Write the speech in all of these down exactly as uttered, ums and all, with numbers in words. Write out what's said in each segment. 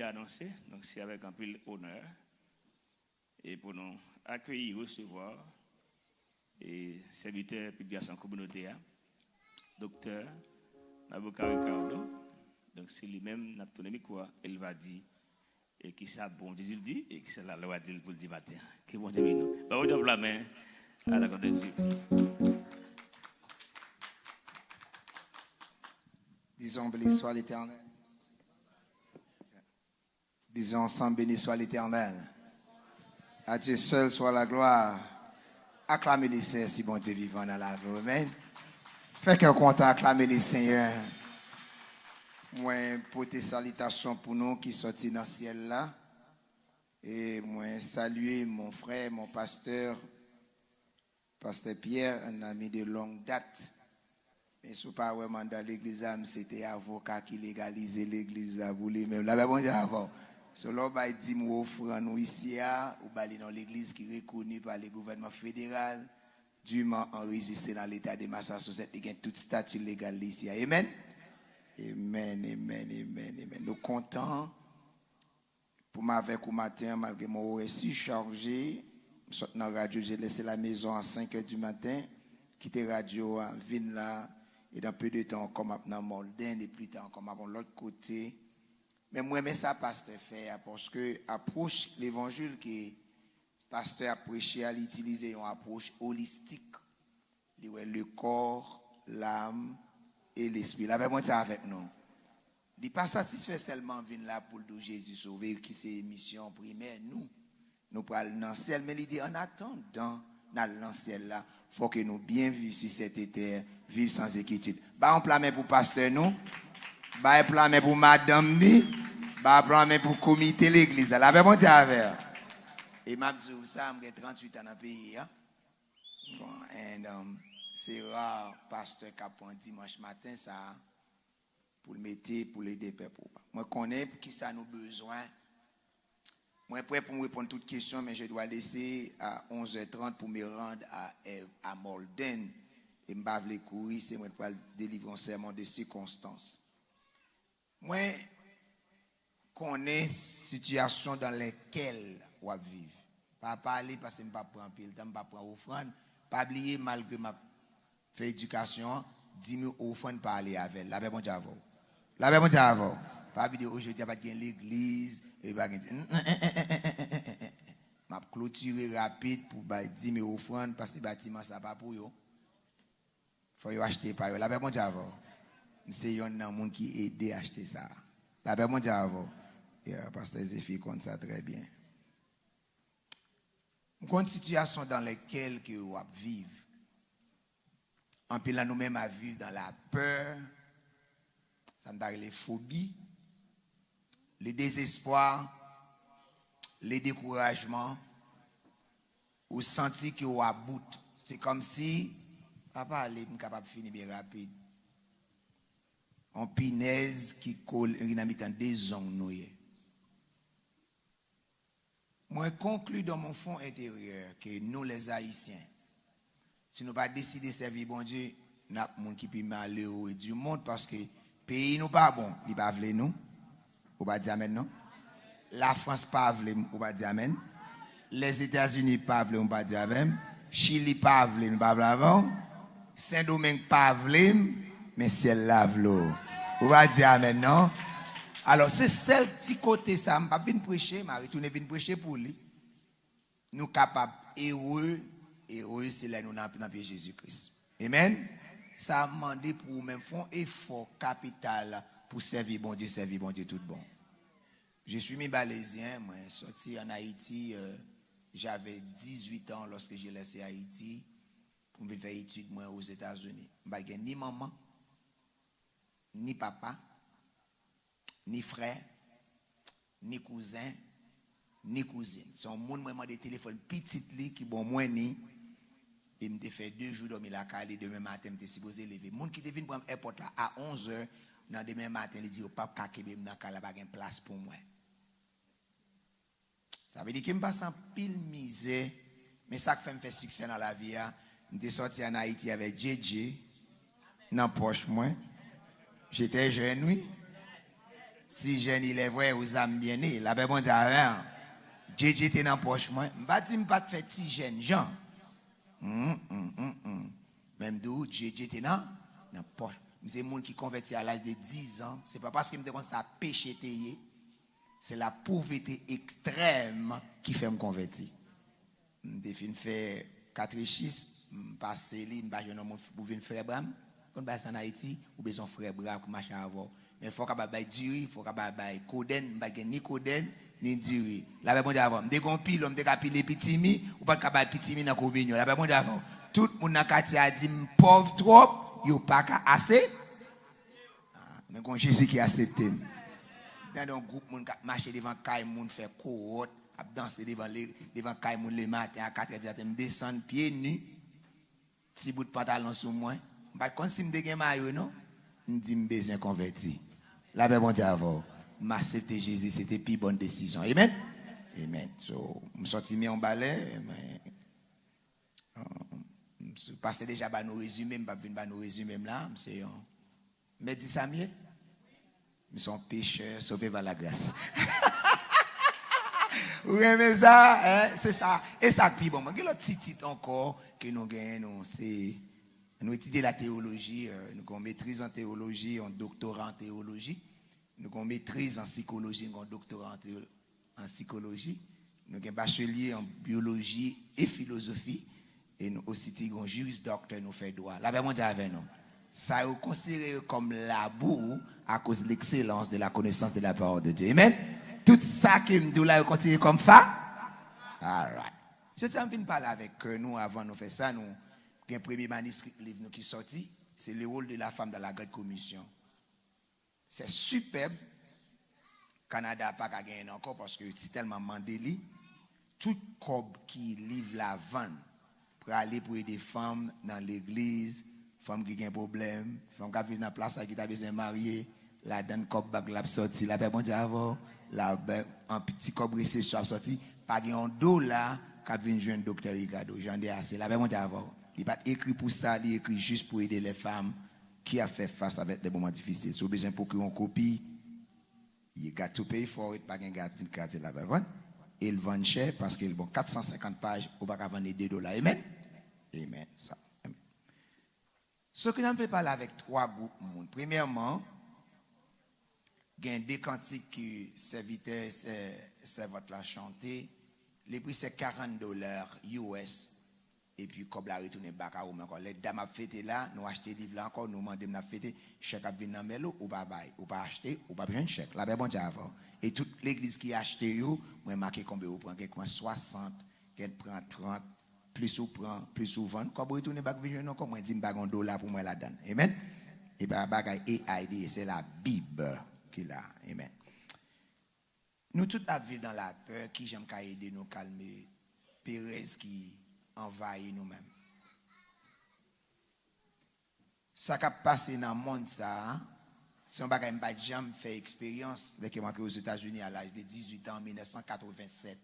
Te anonse, donk se avèk anpil onè e pou nou akeyi, resevwa e sèvitè piblikasyon kominote a, Doktè Naboka Ricardo. Donk se li menm n ap tounen mikwo a e l va di e kisa Bondye di l di e kisa lalwa di l pou l di maten an. Ke Bondye beni nou. Ban Bondye yon pla men à la gloire de Dieu. Disons, béni soit l'Éternel. Disons ensemble, béni soit l'Éternel. À Dieu seul soit la gloire. Aklame Leseyè si Bondye vivan nan lavi w. Amen. Fè kè w kontan, aklame Leseyè. Mwen pote salitasyon pou nou ki sòti nan syèl la. E mwen salye mon frè, mon pastè, Pastè Pierre, un ami de longue date. Men si w pa wè m anndan legliz la, m se te avoka ki legalize legliz la pou li menm. Lapè Bondye avè w. So lè w bay dim ou ofrann ou isi a, ou ba li nan yon legliz ki rekoni pa le gouvènman federal, dûment enregistré dans l'État de Massachusetts, li gen tout stati legal li isi a. Amen. Amen, amen, amen, amen. Nou kontan pou m avèk ou maten an, malgre mwen orè sichaje. M sot nan radyo, j'ai laissé la maison à cinq heures du matin, kite radyo a, vin la, e dans peu de temps ankò m ap nan Malden, e pli ta ankò m ap yon lòt kote. Men m renmen sa pastè fè a, paske apwòch levanjil ke pastè ap preche a, li itilize yon apwòch olistik. Li wè le corps, l'âme et l'esprit. Lapè Bondye avèk nou. Li pa satisfè sèlman vin la pou l di w Jezi sove, ki se misyon primè nou. Nou pral nan syèl, men li di, an atandan n al nan syèl la, fò ke nou byen viv si sète tè, viv san enkyetid. Bay yon pla men pou pastè nou. Bay pla men pou madanm ni. Bay pla men pou komite legliz la. Lapè Bondye avè w. E m ap di w sa, m gen tranntuit an nan peyi a. Bon, and um, se ra pastè k ap pran dimanch maten sa a pou l mete, pou l ede pèp ou a. Mwen konnen kisa nou bezwen. Mwen prè pou m reponn tout kesyon, men je dois laisser à onze heures trente pour me rendre à, à Malden. E m pa vle kouri, se mwen k pral delivre yon sèmon de sikonstans. Mwen konnen sitiyasyon dans lesquelles w ap viv. Pa pale paske m p ap pran anpil tan, m p ap pran ofrann. Pa bliye, malgre m ap fè edikasyon an, dim yo, ofrann pa ale avè l. Lapè Bondye avè w. Lapè Bondye avè w. Pa vin di, o, jodi a pa t gen legliz, e pa gen. M ap klotire rapid pou bay dim yo, ofrann, paske batiman sa pa pou yo. Fò yo achte pa yo. Lapè Bondye avè w. M se yonn nan moun ki ede achte sa. Lapè Bondye avè w. Yeah, pastè Zefi konn sa trè byen. M konn sitiyasyon dans lesquelles ke w ap viv. Anpil nan nou menm ap viv dans la peur, sa m ta rele fobi, le désespoir, le découragement, ou santi ke w about. Se kòmsi, pa pale, m kapab fini byen rapid. On pinèz ki kole nan mitan de zong nou ye. Mwen konkli dans mon fond intérieur ke nou, les Haïtiens, si nou pa deside sèvi Bondye, n ap moun ki pi malere du monde, paske peyi nou pa bon, li pa vle nou. Ou pa di amèn non. Lafrans pa vle m, ou pa di amèn. Lèzetazini pa vle m, ou pa di avè m. Chili pa vle m, pa vle avè w. Sendomeng pa vle m, men syèl la vle w. Ou pa di amèn non. Alò, se sèl ti kote sa, m p ap vin preche, m a retounen vin preche pou li. Nou kapab ere, ere se lè nou nan, nan pye Jezi Kris. Amen. Sa mande pou ou menm fè yon efò kapital pou sèvi Bondye, sèvi Bondye tout bon. Je suis Mibalésien, mwen sòti an Ayiti, euh, j'avais dix-huit ans lorsque j'ai laissé Haïti pou m vin fè etid mwen Ozetazini. M pa gen ni manman, ni papa, ni frè, ni kouzen, ni kouzin. Se yon moun mwen mande telefòn pitit li ki bon mwen ni, e m te fè de jou dòmi lakay li, demen maten m te sipoze leve. Moun ki te vin pran m èpòt la a onz è, nan demen maten li di yo p ap ka kenbe m nan kay la, pa gen plas pou mwen. Sa vle di ke m pase anpil mizè, men sa k fè m fè siksè nan lavi a, m te sòti ann Ayiti avèk Djedje nan pòch mwen. J'étais jeune, wi. Si jèn il est vrai aux âmes bien nées, lapè Bondye avè w. Djedje te nan pòch mwen. M pa di m pa t fè ti jèn jan. Mm, mm, mm, mm. Men m di w, Djedje te nan, nan pòch. M se moun ki konvèti a laj de diz an. Se pa paske m te konn sa peche te ye. Se la pauvreté extrême ki fè m konvèti. M te fin fè katechis, m pase li, m pa jwenn yon moun pou vin frè bra m. Konn bagay sa ann Ayiti, ou bezwen yon frè bra pou mache avè w. Men fò w kapab bay diri, fò w kapab bay kodenn, m pa t gen ni kodenn, ni diri. Lapè Bondye avè w. M te gen yon pilò, m te ka pile pitimi, ou pa t ka bay pitimi nan kominyon. Lapè Bondye avè w. Tout moun nan katye a di m pòv twòp, yo pa ka ase. Ah, men gon Jezi ki aksepte m. Tande yon gwoup moun k ap mache devan kay moun fè kowòt, ap danse devan, le, devan kay moun lematen a katrè di maten. M desann pye ni, ti bout pantalon sou mwen. M pa t konn si m te gen mayo, non. M di m bezwen konvèti. Lapè Bondye avè w. M aksepte Jezi, se te pi bòn desizyon. Amen? Amen. So, m sòti men yon balè, men, euh, m s-, pastè deja ba nou rezime, m p ap vin ba nou rezime m la. M se yon Mèt di sa m ye? M se yon pechè sove pa lagras. Ou renmen sa? Hein? Se sa. E sa k pi bon. Mwen gen lòt ti tit ankò ke nou genyen, nou se, nou etidye la teyoloji, euh, nou gen yon metriz an teyoloji, yon doktora an teyoloji, nou gen yon metriz an sikoloji, nou gen yon doktora an teyoloji, an sikoloji, nou gen bachelye an byoloji e filozofi, e nou osi tou gen yon Juris Doctor, nou fè dwa. Lapè Bondye avè nou. Sa yo konsidere yo kòm labou akoz l'excellence de la connaissance de la parole de Dieu. Amen. Tout sa ke m di w la, yo konsidere kòm fa. Alright. Jodi a m vin pale avèk kè nou avan nou fè sa, nou gen premye maniskri liv nou ki sòti, se Le rôle de la femme dans la grande commission. C'est superbe. Kanada pa ka genyen l ankò paske yo ti tèlman mande li. Tout kòb ki liv la vann prale pou ede fanm nan legliz, fanm ki gen pwoblèm, fanm k ap viv nan plas la ki ta bezwen marye, ladann kòb bag la ap sòti. Lapè Bondye avè w. La, ben, an ti kòb resepsyon ap sòti. Pa gen yon dola k ap vin jwenn Doktè Ricardo. J'en ai assez. Lapè Bondye avè w. Li pa t ekri pou sa, li ekri jis pou ede les femmes ki ap fè fas avèk de moman difisil. Si w bezwen pwokire yon kopi, you got to pay for it, pa gen gati, gati la, pa konprann? E l vann chè paske l bon kat san senkant paj, ou pa ka vann li de dola. Amen? Amen. Sa. Amen. So ke n ap vle pale avèk twa gwoup moun. Premyèman, gen de kantik ke sèvitè, sè, sèvant la chante. Le prix c'est quarante dollars U S. Epi kòb la retounen bak a ou men ankò. Lè dam ap fete la, nou achte liv la ankò, nou mande m n ap fete, chèk ap vin nan men l, ou pa bay, ou pa achte, ou p ap jwenn chèk. Lapè Bondye avè w. E tout legliz ki achte yo, mwen make konbe yo pran, gen k pran swasant, gen k pran trant, plis ou pran, plis ou vann, kòb retounen bak vin jwenn ou ankò. Mwen di m pa gen yon dola pou mwen ladann. Amen. E pa bagay A I D, se Labib ki la. Amen. Nou tout ap viv nan lapè, kijan m ka ede nou kalme perèz ki anvayi nou menm? Sa k ap pase nan mond sa a, se yon bagay m pa t janm fè eksperyans lè ke m antre Ozetazini a laj de dizuit an, an mil nèf san katrevennsèt.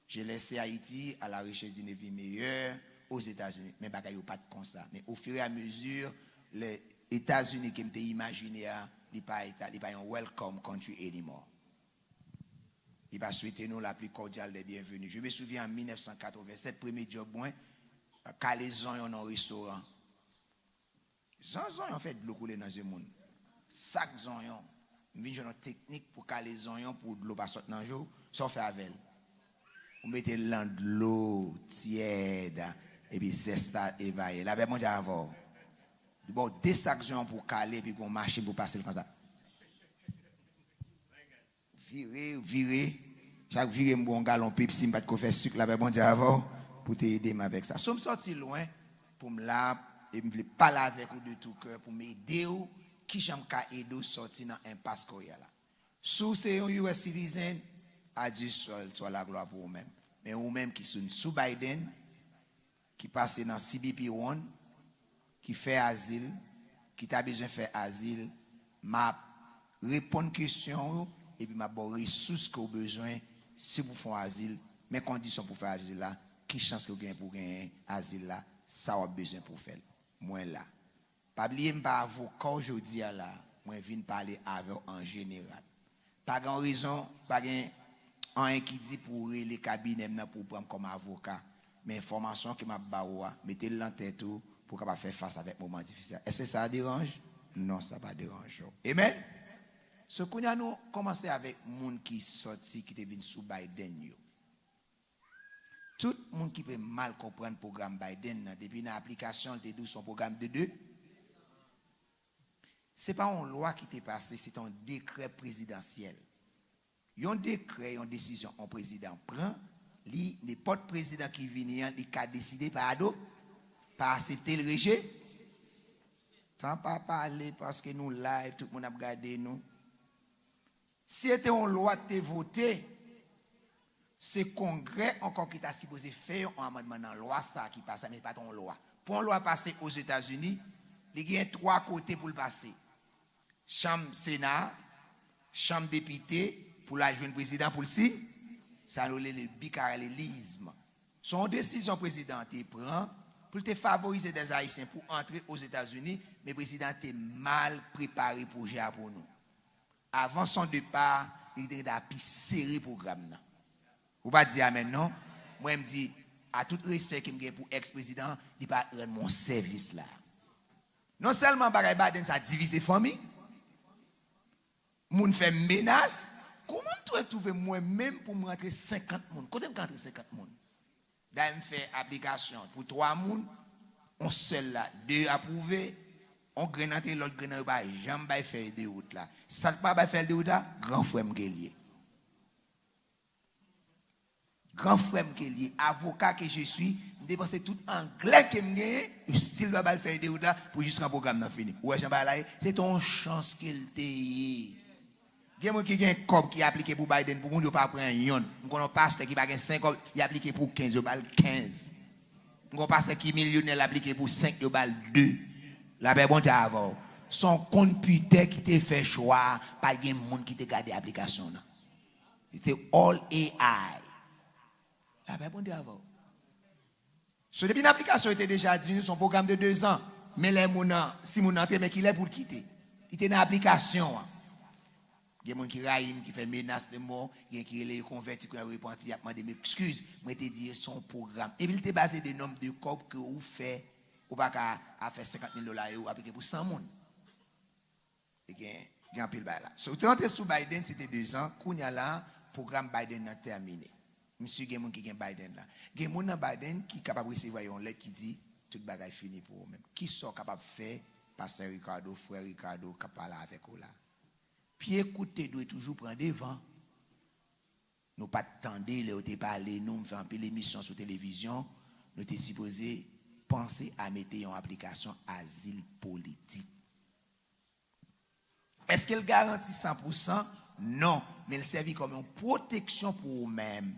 J'ai laissé Haïti à la recherche d'une vie meilleure aux États-Unis. Men bagay yo pa t konsa. Men au fur et à mesure, lè Etazini ke m te imajine a, li pa eta, li pa yon welcome country anymore. Li pa swete nou la pli kòdyal dè byenveni. Je me souviens an mil nèf san katrevennsèt, premye djòb mwen, kale zonyon nan yon restoran. Zan zonyon fè dlo koule nan zye moun. Sak zonyon. M vin jwenn yon teknik pou kale zonyon pou dlo pa sot nan je w. Sa w fè avè l? Ou mete l nan dlo tyèd, epi zès la evaye. Lapè Bondye avè w. Li ba w de sak zonyon pou w kale, epi gon machin pou pase l konsa. Vire, vire. Chak vire m bwè yon galon Pepsi, m pa t ko fè sik, lapè Bondye avè w, pou te ede m avèk sa. So m sòti lwen pou m la, e m vle pale avèk ou de tou kè, pou m ede w, kijan m ka ede w sòti nan enpas ke w ye a la. Si w se yon U S citizen, a Dye sèl swa laglwa pou ou menm. Men ou menm ki sou, sou Biden, ki pase nan C B P One, ki fè azil, ki ta bezwen fè azil, m ap reponn kesyon w yo, epi m ap ba w resous ke w bezwen si pou fè yon azil, men kondisyon pou fè azil la, ki chans ke w genyen pou w genyen azil la, sa w ap bezwen pou w fè l. Mwen la. Pa bliye m pa avoka w jodi a la, mwen vin pale avè w an jeneral. Pa gen rezon, pa gen anyen ki di pou w rele kabinè m nan pou w pran m kòm avoka. Men enfòmasyon ke m ap ba ou a, mete l nan tèt ou pou w kapab fè fas avèk moman difisil. Èske sa deranje? Non, sa pa deranje w. Amen? So, kounye a nou kòmanse avèk moun ki sòti, ki te vin sou Biden yo. Tout moun ki pe mal konprann pwogram Biden nan, depi nan aplikasyon, l te di w se yon pwogram de de. Se pa yon lwa ki te pase, se te yon dekrè prezidansyèl. Yon dekrè, yon desizyon yon prezidan pran, li, nenpòt prezidan ki vini an, li ka deside pa ado, pa aksepte l, rejte. Tan pa pale paske nou live, tout moun ap gade nou. Si se te yon lwa te vote, se Kongrè ankò ki ta sipoze fè yon amannman nan lwa sa a ki pase, men li pa t yon lwa. Pou yon lwa pase Ozetazini, li gen twa kote pou l pase. Chanm Sena, Chanm Depite, pou l al jwenn prezidan pou l siy, sa nou rele le bicameralisme. Se yon desizyon prezidan an te pran pou l te favorize dè Ayisyen pou antre Ozetazini, men prezidan an te mal prepare pwojè a pou nou. Avan son depa, li te gentan pi sere pwogram nan. Ou pa di amèn, non? Mwen, m di, a tout respè ke m gen pou èks prezidan, li pa rann mwen yon sèvis la. Non sèlman bagay Biden sa divize fanmi, moun fè m menas, kòman m twouve, twouve mwen menm pou m rantre senkant moun? Kote m ka rantre senkant moun? Dayè m fè aplikasyon pou twa moun, yon sèl la, de apwouve, yon grenn antre, lòt grenn nan yo pa janm bay fèy de wout la. Sa k pa bay fèy de wout la, gran frè m ke l ye. Gran frè m ke l ye, avocat que je suis, m depanse tout anglè ke m genyen, yo still pa ba l fèy de wout la pou jis kan pwogram nan fini. Ou wè jan bagay la ye? Se te yon chans ke l te ye. Gen moun ki gen kòb ki aplike pou Biden, pou moun yo pa pran yonn. M konn yon pastè ki pa gen senk kòb, li aplike pou kenz, yo ba l kenz. M konn yon pastè ki milyonè, l aplike pou senk, yo ba l de. Lapè Bondye avè w. Se yon konpitè ki te fè chwa a, pa t gen moun ki te gade aplikasyon nan. Se te all A I. Lapè Bondye avè w. So, depi nan aplikasyon, yo te deja di nou se yon pwogram de dezan. Men lè moun nan, si moun nan antre, men kilè pou l kite? Li te nan aplikasyon an. Gen moun ki rayi m, ki fè menas de mò, gen ki rele yo konvèti, ki repanti, y ap mande m ekskiz. Mwen te di yo se yon pwogram. Epi l te baze de nonb de kòb ke ou fè, ou pa ka ap fè senkant mil dola e ou aplike pou san moun. E gen, gen anpil bagay la. So, ou te antre sou Biden, se te dezan. Kounye a la, pwogram Biden nan tèmine. M si gen moun ki gen Biden la. Gen moun nan Biden ki kapab resevwa yon lèt ki di, tout bagay fini pou ou menm. Kisa w kapab fè, Pastè Ricardo, frè Ricardo, k ap pale avèk ou la? Pye kout te dwe toujou pran devan. Nou pa t tande lè yo te pale nou, m fè anpil emisyon sou televizyon, nou te sipoze panse a mete yon aplikasyon azil politik. Èske l garanti san pou san? Non, men l sèvi kòm yon pwoteksyon pou ou menm.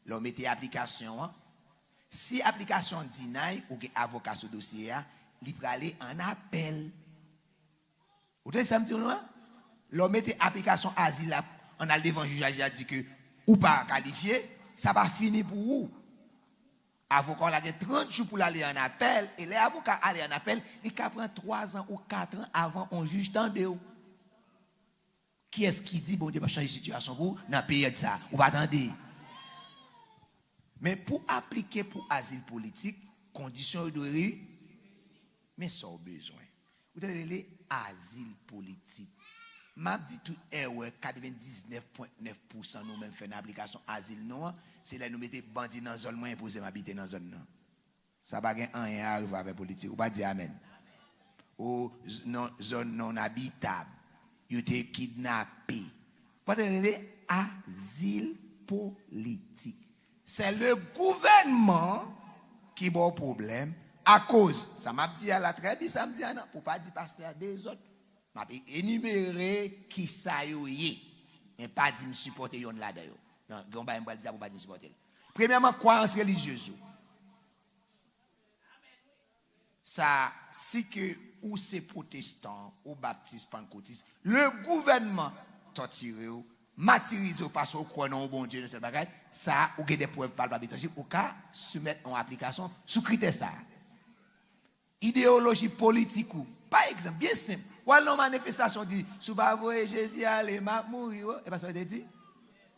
Lè w mete aplikasyon an, si aplikasyon an deny, ou gen avoka sou dosye a, li prale an apèl. Ou tande sa m di w non an? Lè w mete aplikasyon azil la, ann al devan jij la, jij la di ke ou pa kalifye, sa pa fini pou ou. Avoka w la gen trant jou pou l ale an apèl, e lè avoka ale an apèl, li ka pran twazan ou katran avan yon jij tande w. Kiyès ki di Bondye p ap chanje sitiyasyon pou ou nan peryòd sa a? Ou pa tande. Men pou aplike pou azil politik, kondisyon yo dwe reyini. Men sa w bezwen. Ou te rele azil politik. M ap di tout erè, katrevendiznèf pwen nèf pousan nou menm fè nan aplikasyon azil nou an, se lè nou mete bandi nan zòn mwen enpoze m abite nan zòn nan. Sa pa gen anyen a wè avè politik. Ou pa di amèn. Ou z-, non, zòn non abitab. Yo te kidnape. Ou pa te rele azil politik. Se le gouvènman ki ba w pwoblèm. Akoz, sa m ap di a la, trè byen sa m di a nan, pou pa di pastè a dezòd. M ap enimere kisa yo ye. Men pa di m sipòte yonn ladan yo. Non, gen yon bagay m pral di a pou pa di m sipòte l. Premyèman, kwayans relijyez ou. Sa, si ke ou se pwotestan, ou baptis, pannkotis, le gouvènman tòtire w, matirize w paske w kwè nan yon Bondye, nan tèl bagay, sa, ou gen de prèv palpab e tanjib, ou ka soumèt yon aplikasyon sou kritè sa. Ideyoloji politik ou. Pa egzanp, byen senp, W al nan yon manifestasyon, di, "Si w pa voye Jezi ale, m ap mouri, wi." E pa sa yo te di?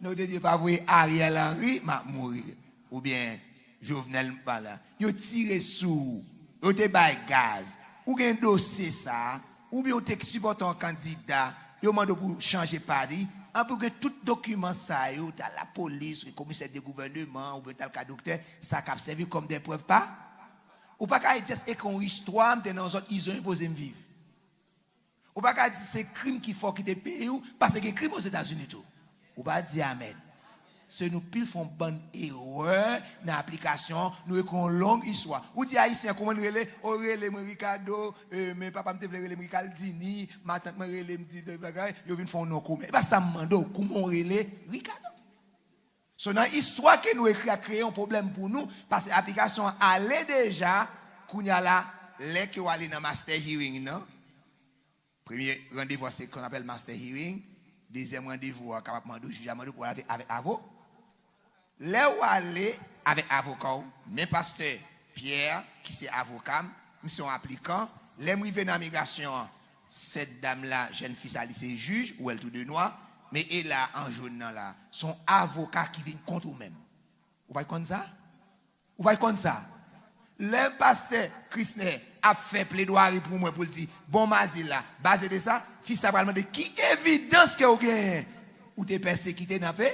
Non, yo te di, "Pa voye Ariel Henry, m ap mouri." Oubyen Jovenel, pa la. Yo tire sou ou. Yo te bay gaz. Ou gen dosye sa a. Oubyen ou te sipòte yon kandida. Yo mande w pou w chanje pati. Anpi w gen tout dokiman sa yo. Ou t al lapolis, ou komisè de gouvèneman, oubyen ou t al ka doktè. Sa k ap sèvi kòm de prèv pa. Ou pa ka just ekri yon istwa, "M te nan yon zòn, izo enpoze m viv." Ou pa ka di se krim ki fè w kite peyi w, paske gen krim Ozetazini tou. Ou pa di amèn. Se nou pil fè yon bann erè nan aplikasyon, nou ekri yon long istwa. Ou di Ayisyen, "Kouman n rele?" "O, rele mwen Ricardo, e, men papa m te vle rele m Ricaldini, matant mwen rele m di de bagay, yo vin fè yon non komen." E pa sa m mande w, kouman w rele Ricardo? So, nan istwa ke nou ekri a kreye yon pwoblèm pou nou, paske aplikasyon an ale deja, kounye a la, lè ke w ale nan master hearing nan, premye randevou a se qu'on appelle master hearing, dezyèm randevou a kapab mande w, jij a mande w pou w ale avèk avo. Lè w ale avèk avoka w, men pastè Pierre, ki se avoka m, m se yon aplikan, lè m rive nan migrasyon an, sèt dam la, jèn fi sa, li se jij, ou wè l tou de nwa, men e la, an jòn nan la, se yon avoka ki vin kont ou menm. Ou pa t konn sa? Ou pa t konn sa? Lè pastè Krisnè ap fè pledwari pou mwen pou l di, "Bon, m azil la, baze de sa, fi sa pral mande ki evidans ke w genyen? Ou te pèsekite nan pe?"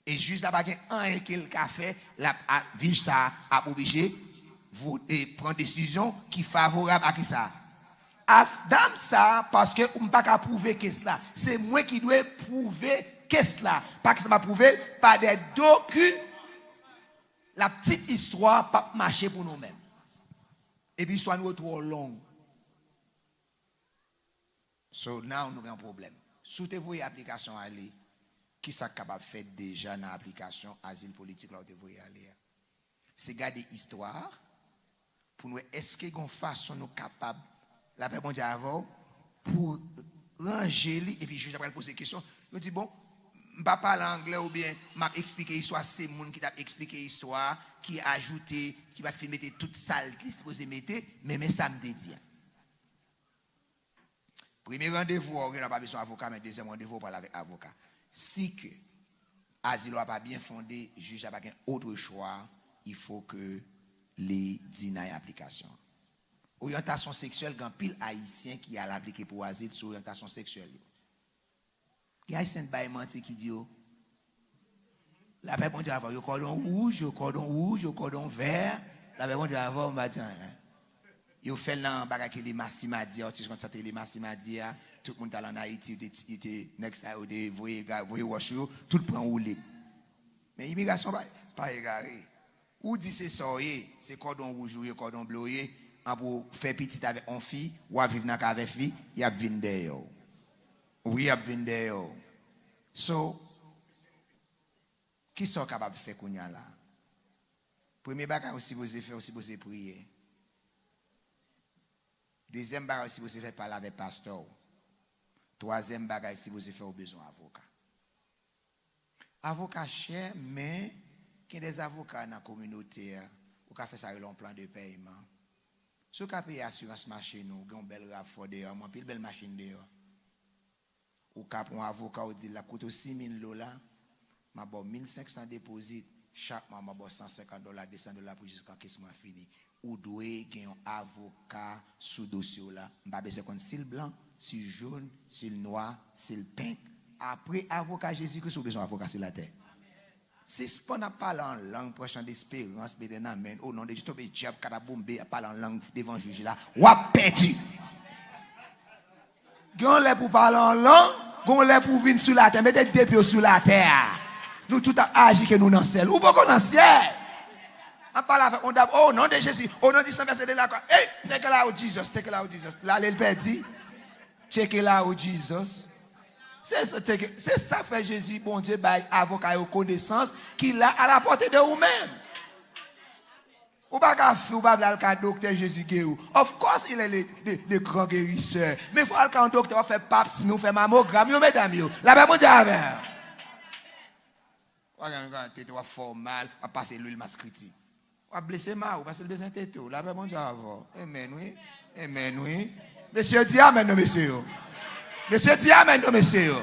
E jij la pa gen anyen ke l ka fè, l ap, a, jij sa a ap oblije vo-, e, pran desizyon ki favorab a ki sa? A dam sa a, paske m pa ka pwouve kes la. Se mwen ki dwe pwouve kes la. Pa kes la m ap pwouve l, pa de dokiman. Lapitit istwa p ap mache pou nou menm. Epi istwa nou yo twò long. So, now nou gen yon pwoblèm. Si w te voye aplikasyon ale, ki sa k kapab fèt deja nan aplikasyon azil politik la w te voye ale a? Se gade istwa a pou n wè èske gen yon fason nou kapab, lapè Bondye avè w, pou ranje li, epi jij la pral poze kesyon. Nou di, "Bon, m pa pale anglè oubyen m ap eksplike istwa, se moun ki t ap eksplike istwa a, ki ajoute, ki pa t fin mete tout sa l te sipoze mete, men, men sa m te di a." Premye randevou a, ou gendwa pa bezwen avoka, men dezyèm randevou a, ou pral avèk avoka. Si ke azil ou a pa byen fonde, jij la pa gen autre choix, il faut que li deny aplikasyon an. Oryantasyon seksyèl, gen anpil Ayisyen ki al aplike pou azil sou oryantasyon seksyèl yo. Gen Ayisyen k bay manti ki di yo, lapè Bondye avè w, yo kòdon wouj, yo kòdon wouj, yo kòdon vè, lapè Bondye avè w, m pa di anyen. Yo fè l nan bagay ki rele Masimadi a, ou te konn sa te rele Masimadi a, tout moun t al ann Ayiti, yo te, yo te, nèg sa yo te voye, voye wòch yo, tout pran woule. Men imigrasyon pa, pa egare. Ou di se sa w ye, se kòdon wouj ou ye, kòdon ble w ye, anpi w fè pitit avèk yon fi, w ap viv nan kay avèk fi, y ap vin dèyè w. Wi, y ap vin dèyè w. So, kisa w kapab fè kounye a la? Premye bagay ou sipoze fè, ou sipoze priye. Dezyèm bagay ou sipoze fè, pale avèk pastè w. Twazyèm bagay ou sipoze fè, ou bezwen avoka. Avoka chè, men gen de avoka nan kominote a, ou ka fè sa rele yon plan de pèyman. Si w ka peye asirans machin ou, gen yon bèl rav fò deyò, men anpil bèl machin deyò. Ou ka pran yon avoka, ou di l ap koute w sis mil dola, m ap ba w mil senk san depozit, chak mwa m ap ba w san senkant dola, de san dola pou jis kan kes mwen fini. Ou dwe gen yon avoka sou dosye w la. M pa bezwen konn si l blan, si l jòn, si l nwa, si l penk. Apre avoka Jezi Kris, ou bezwen avoka sou latè. Sispann ap pale an lang, pran chan desperans, mete nan men, o non de Jezi, tonbe dyab, kataboumbe, ap pale an lang devan jij la. W ap pèdi. Gen yon lè pou w pale an lang, gen yon lè pou w vin sou latè, mete de pye w sou latè a. Nou tout ap aji ke nou nan syèl. Ou poko nan syèl. Ap pale avèk yon dam, o non de Jezi, o non di san vèse de la kwa. Ey, take it out, Jesus, take it out, Jesus. L ale, l pèdi. Take it out, Jesus. Se sa, take it, se sa k fè Jezi, Bondye, bay avoka yo konesans ki la a la pòte de ou menm. Ou pa ka fi, ou pa vle al ka doktè, Jezi geri w. Of course, il est le, le, le grand guérisseur. Men fò al ka yon doktè, w ap fè pap smear, w fè mamogram, yo, medam yo. Lapè Bondye avè w. W ap gen yon tete, w ap fè w mal, w ap pase lwil maskriti. W ap blese mari w, paske l bezwen tete w. Lapè Bondye avè w. Amen, wi. Amen, wi. Mesye yo di amen non, mesye yo. Mesye di amen non, mesye yo.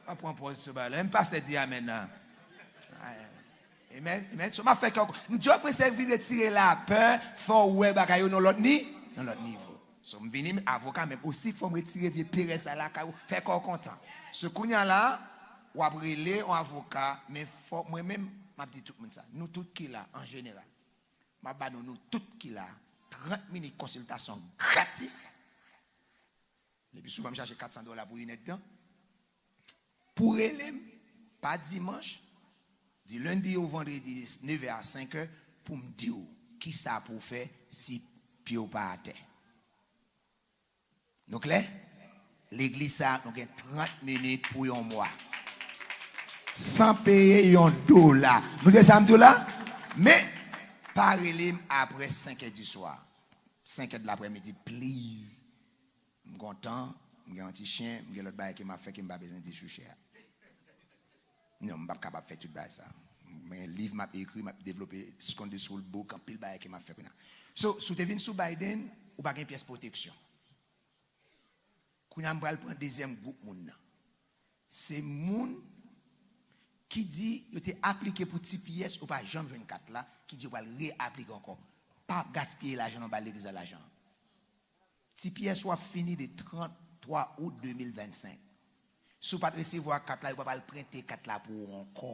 Mwen pran pòz sou bagay la. Menm pastè di amen nan. Amen, amen. So, m ap fè kè w, m di w, mwen se vin retire lapè, fè w wè bagay yo nan lòt ni, nan lòt nivo. So, m vini, m avoka, men osi fò m retire vye perèz sa lakay ou, fè kè w kontan. So, kounye a la, w ap rele yon avoka, men fò, mwen menm, m ap di tout moun sa. Nou tout ki la, an jeneral, m ap ba nou, nou tout ki la, trant minit konsiltasyon gratis. Lepi souvan, m chache kat san dola pou inèdtan. Pou rele m, pa dimanch, di lendi ou vandredi, nevè a senkè, pou m di w kisa pou w fè si pye w pa atè. Nou klè? Legliz sa, nou gen trant minit pou yon mwa. San peye yon dola. Nou tande sa m di w la? Men, pa rele m apre senkè di swa. Senkè de laprèmidi, please. M kontan, m gen yon ti chen, m gen lòt bagay ke m ap fè ke m pa bezwen dechouche a. Non, m p ap kapab fè tout bagay sa. M gen liv m ap ekri, m ap devlope Sunday School book, anpil bagay ke m ap fè kounye a. So, si w te vin sou Biden, ou pa gen pyès pwoteksyon. Kounye a, m pral pran dezyèm gwoup moun nan. Se moun ki di yo te aplike pou T P S, yo pa janm jwenn kat la, ki di yo pral reaplike ankò. Pa gaspiye lajan, non, ba legliz la lajan. T P S ou ap fini le trant twa out de mil vennsenk. Si w pa t resevwa kat la, yo pa pral prente kat la pou ou ankò.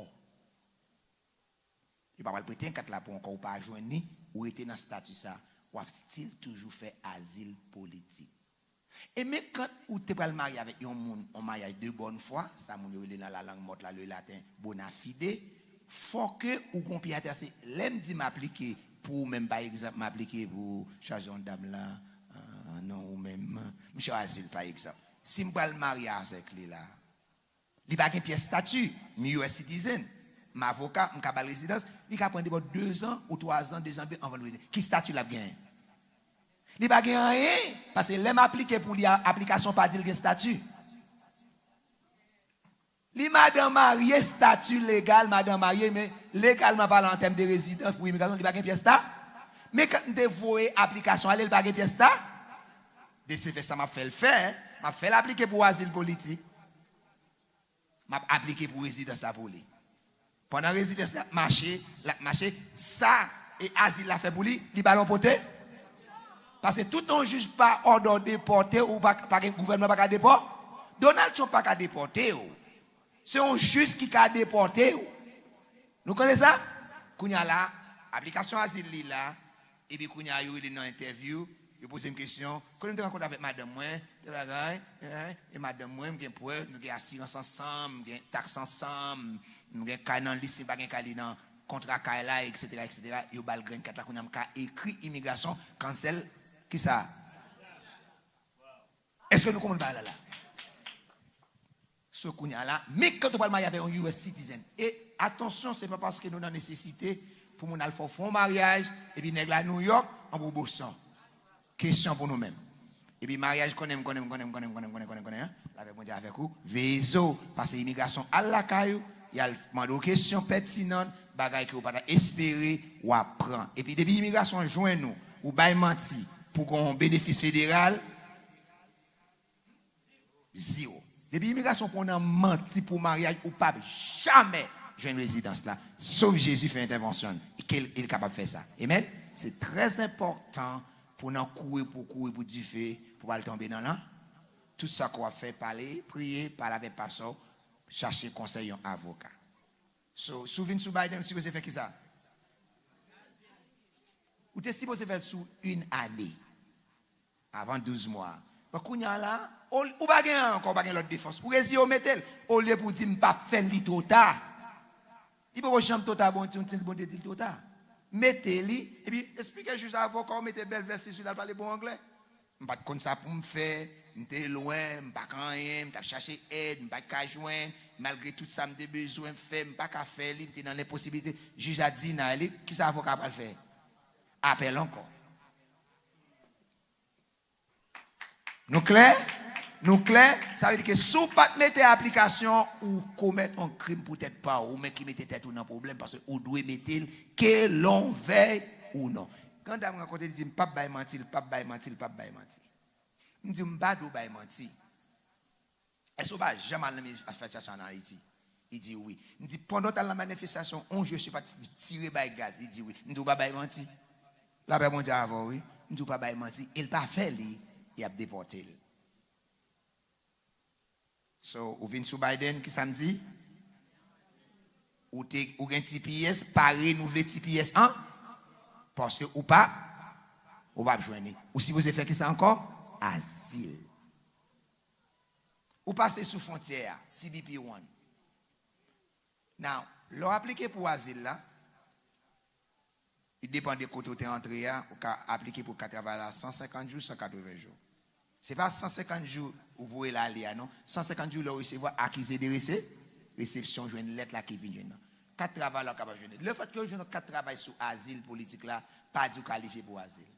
Yo pa pral prente kat la pou ou ankò, ou pa jwenn li, ou rete nan stati sa, w ap still toujou fè azil politik. E menm kan ou te pral marye avèk yon moun, yon maryaj de bòn fwa, sa moun yo rele nan lalang mòt la, le laten, bona fide, fò ke ou gon pye atè. Se lè m di m aplike pou ou menm, pa egzanp, m aplike pou chaje yon dam la, ah, non, ou menm, m chwazi l, pa egzanp. Si m pral marye avèk li la, li pa gen pyès stati, m U S citizen, m avoka, m ka ba l rezidans, li ka pran debò de zan ou twa zan, de zan de anvan l rezide. Ki stati l ap genyen? Li pa gen anyen, paske lè m aplike pou li a, aplikasyon pa di l gen stati. Li madan marye, stati legal, madan marye, men legalman palan, an tèm de rezidans pou imigrasyon, li pa gen pyès ta. Men kan m te voye aplikasyon ale, li pa gen pyès ta. De se fè sa m ap fè l fè, m ap fè l aplike pou azil politik. M ap aplike pou rezidans la pou li. Pandan rezidans la ap mache, l ap mache, sa e azil la fè pou li, li ba l yon pote. Paske tout yon jij pa òdè w depòte, ou pa, pa gen gouvènman pa ka depò-, Donald Trump pa ka depòte w. Se yon jij ki ka depòte w. Nou konnen sa? Kounye a la, aplikasyon azil li la, epi kounye a yo rele nan entèvyou, yo poze m kesyon, kote m te rankontre avèk madanm mwen, tèl bagay, e madanm mwen, m gen prèv, nou gen asirans ansanm, m gen taks ansanm, m gen kay nan lis, si m pa gen kay li nan kontra kay la, etsetera, etsetera. Yo ba l grenn kat la, kounye a m ka ekri imigrasyon, cancel, kisa? Èske nou konprann bagay la la? So, kounye a la, men kan ou pral marye avèk yon U S citizen. E atansyon, se pa paske nou nan nesesite pou moun al fè w fè yon maryaj, epi nèg la New York, an pou Boston. Kesyon pou nou menm. Epi maryaj konnen m, konnen m, konnen m, konnen m, konnen m, konnen m, konnen m, konnen m, konnen m, an? Lapè Bondye avèk ou. Veye zo, paske imigrasyon al lakay ou, y al mande w kesyon pètinan, bagay ke w pa ta espere, w ap pran. Epi depi imigrasyon jwenn ou, ou bay manti pou gon benefis federal, zewo. Depi imigrasyon pran w nan manti pou maryaj, ou p ap jamè jwenn rezidans la. Sof Jezi fè entèvansyon l, ke l, li kapab fè sa. Amen? Se trè enpòtan pou nan kouri pou kouri pou dife, pou pa al tonbe nan lan. Tout sa ke w ap fè, pale, priye, pale avèk pastè w, chache konsèy yon avoka. So, si w vin sou Biden, ou sipoze fè kisa? Ou te sipoze fè l sou yon ane. Avan douz mwa. Bon, kounye a la, ou, ou pa gen anyen ankò, ou pa gen lòt defans. Ou reziye, ou mete l. Olye pou w di, "M p ap fè l, li twò ta." Li poko janm twò ta, bon, Bondye di l twò ta. Mete li, epi esplike jij la, avoka w, mete bèl vès li sou li, al pale bon anglè. "M pa t konn sa pou m fè, m te lwen, m pa ka anyen, m t ap chache èd, m pa t ka jwenn, malgre tout sa m te bezwen fè, m pa ka fè li, m te nan lenposibilite." Jij la deny li, kisa avoka a pral fè? Apèl ankò. Nou klè? Nou klè? Sa vle di ke si w pa t mete aplikasyon, ou komèt yon krim pou tèt pa w, ou menm ki mete tèt ou nan pwoblèm, paske ou dwe mete l, ke l'on veuille ou non. Granda m rankontre, li di m p ap bay manti, l p ap bay manti, l p ap bay manti. M di, "M pa dwe w bay manti. Èske w pa janm al nan manifestasyon ann Ayiti?" Li di, "Wi." M di, "Pandan w t al nan manifestasyon, yon je se pa t tire bay gaz?" Li di, "Wi." M di, "W pa bay manti. Lapè Bondye avè w, wi." M di, "W pa bay manti." E l pa fè li, y ap depòte l. So, ou vin sou Biden, ki sa m di? Ou te, ou gen T P S, pa renouvle T P S an, paske ou pa, ou p ap jwenn li. Ou sipoze fè ki sa ankò? Azil. Ou pase sou fwontyè a, C B P one. Now, lè w aplike pou azil la, li depann de kote w te antre a, ou ka aplike pou kat travay la san senkant jou, san katreven jou. Se pa san senkant jou ou voye l ale a, non. San senkant jou lè w resevwa akize de rese-, resepsyon, jwenn lèt la ki vin jwenn nan. Kat travay la w kapab jwenn. Lefètke w jwenn yon kat travay sou azil politik la, pa di w kalifye pou azil.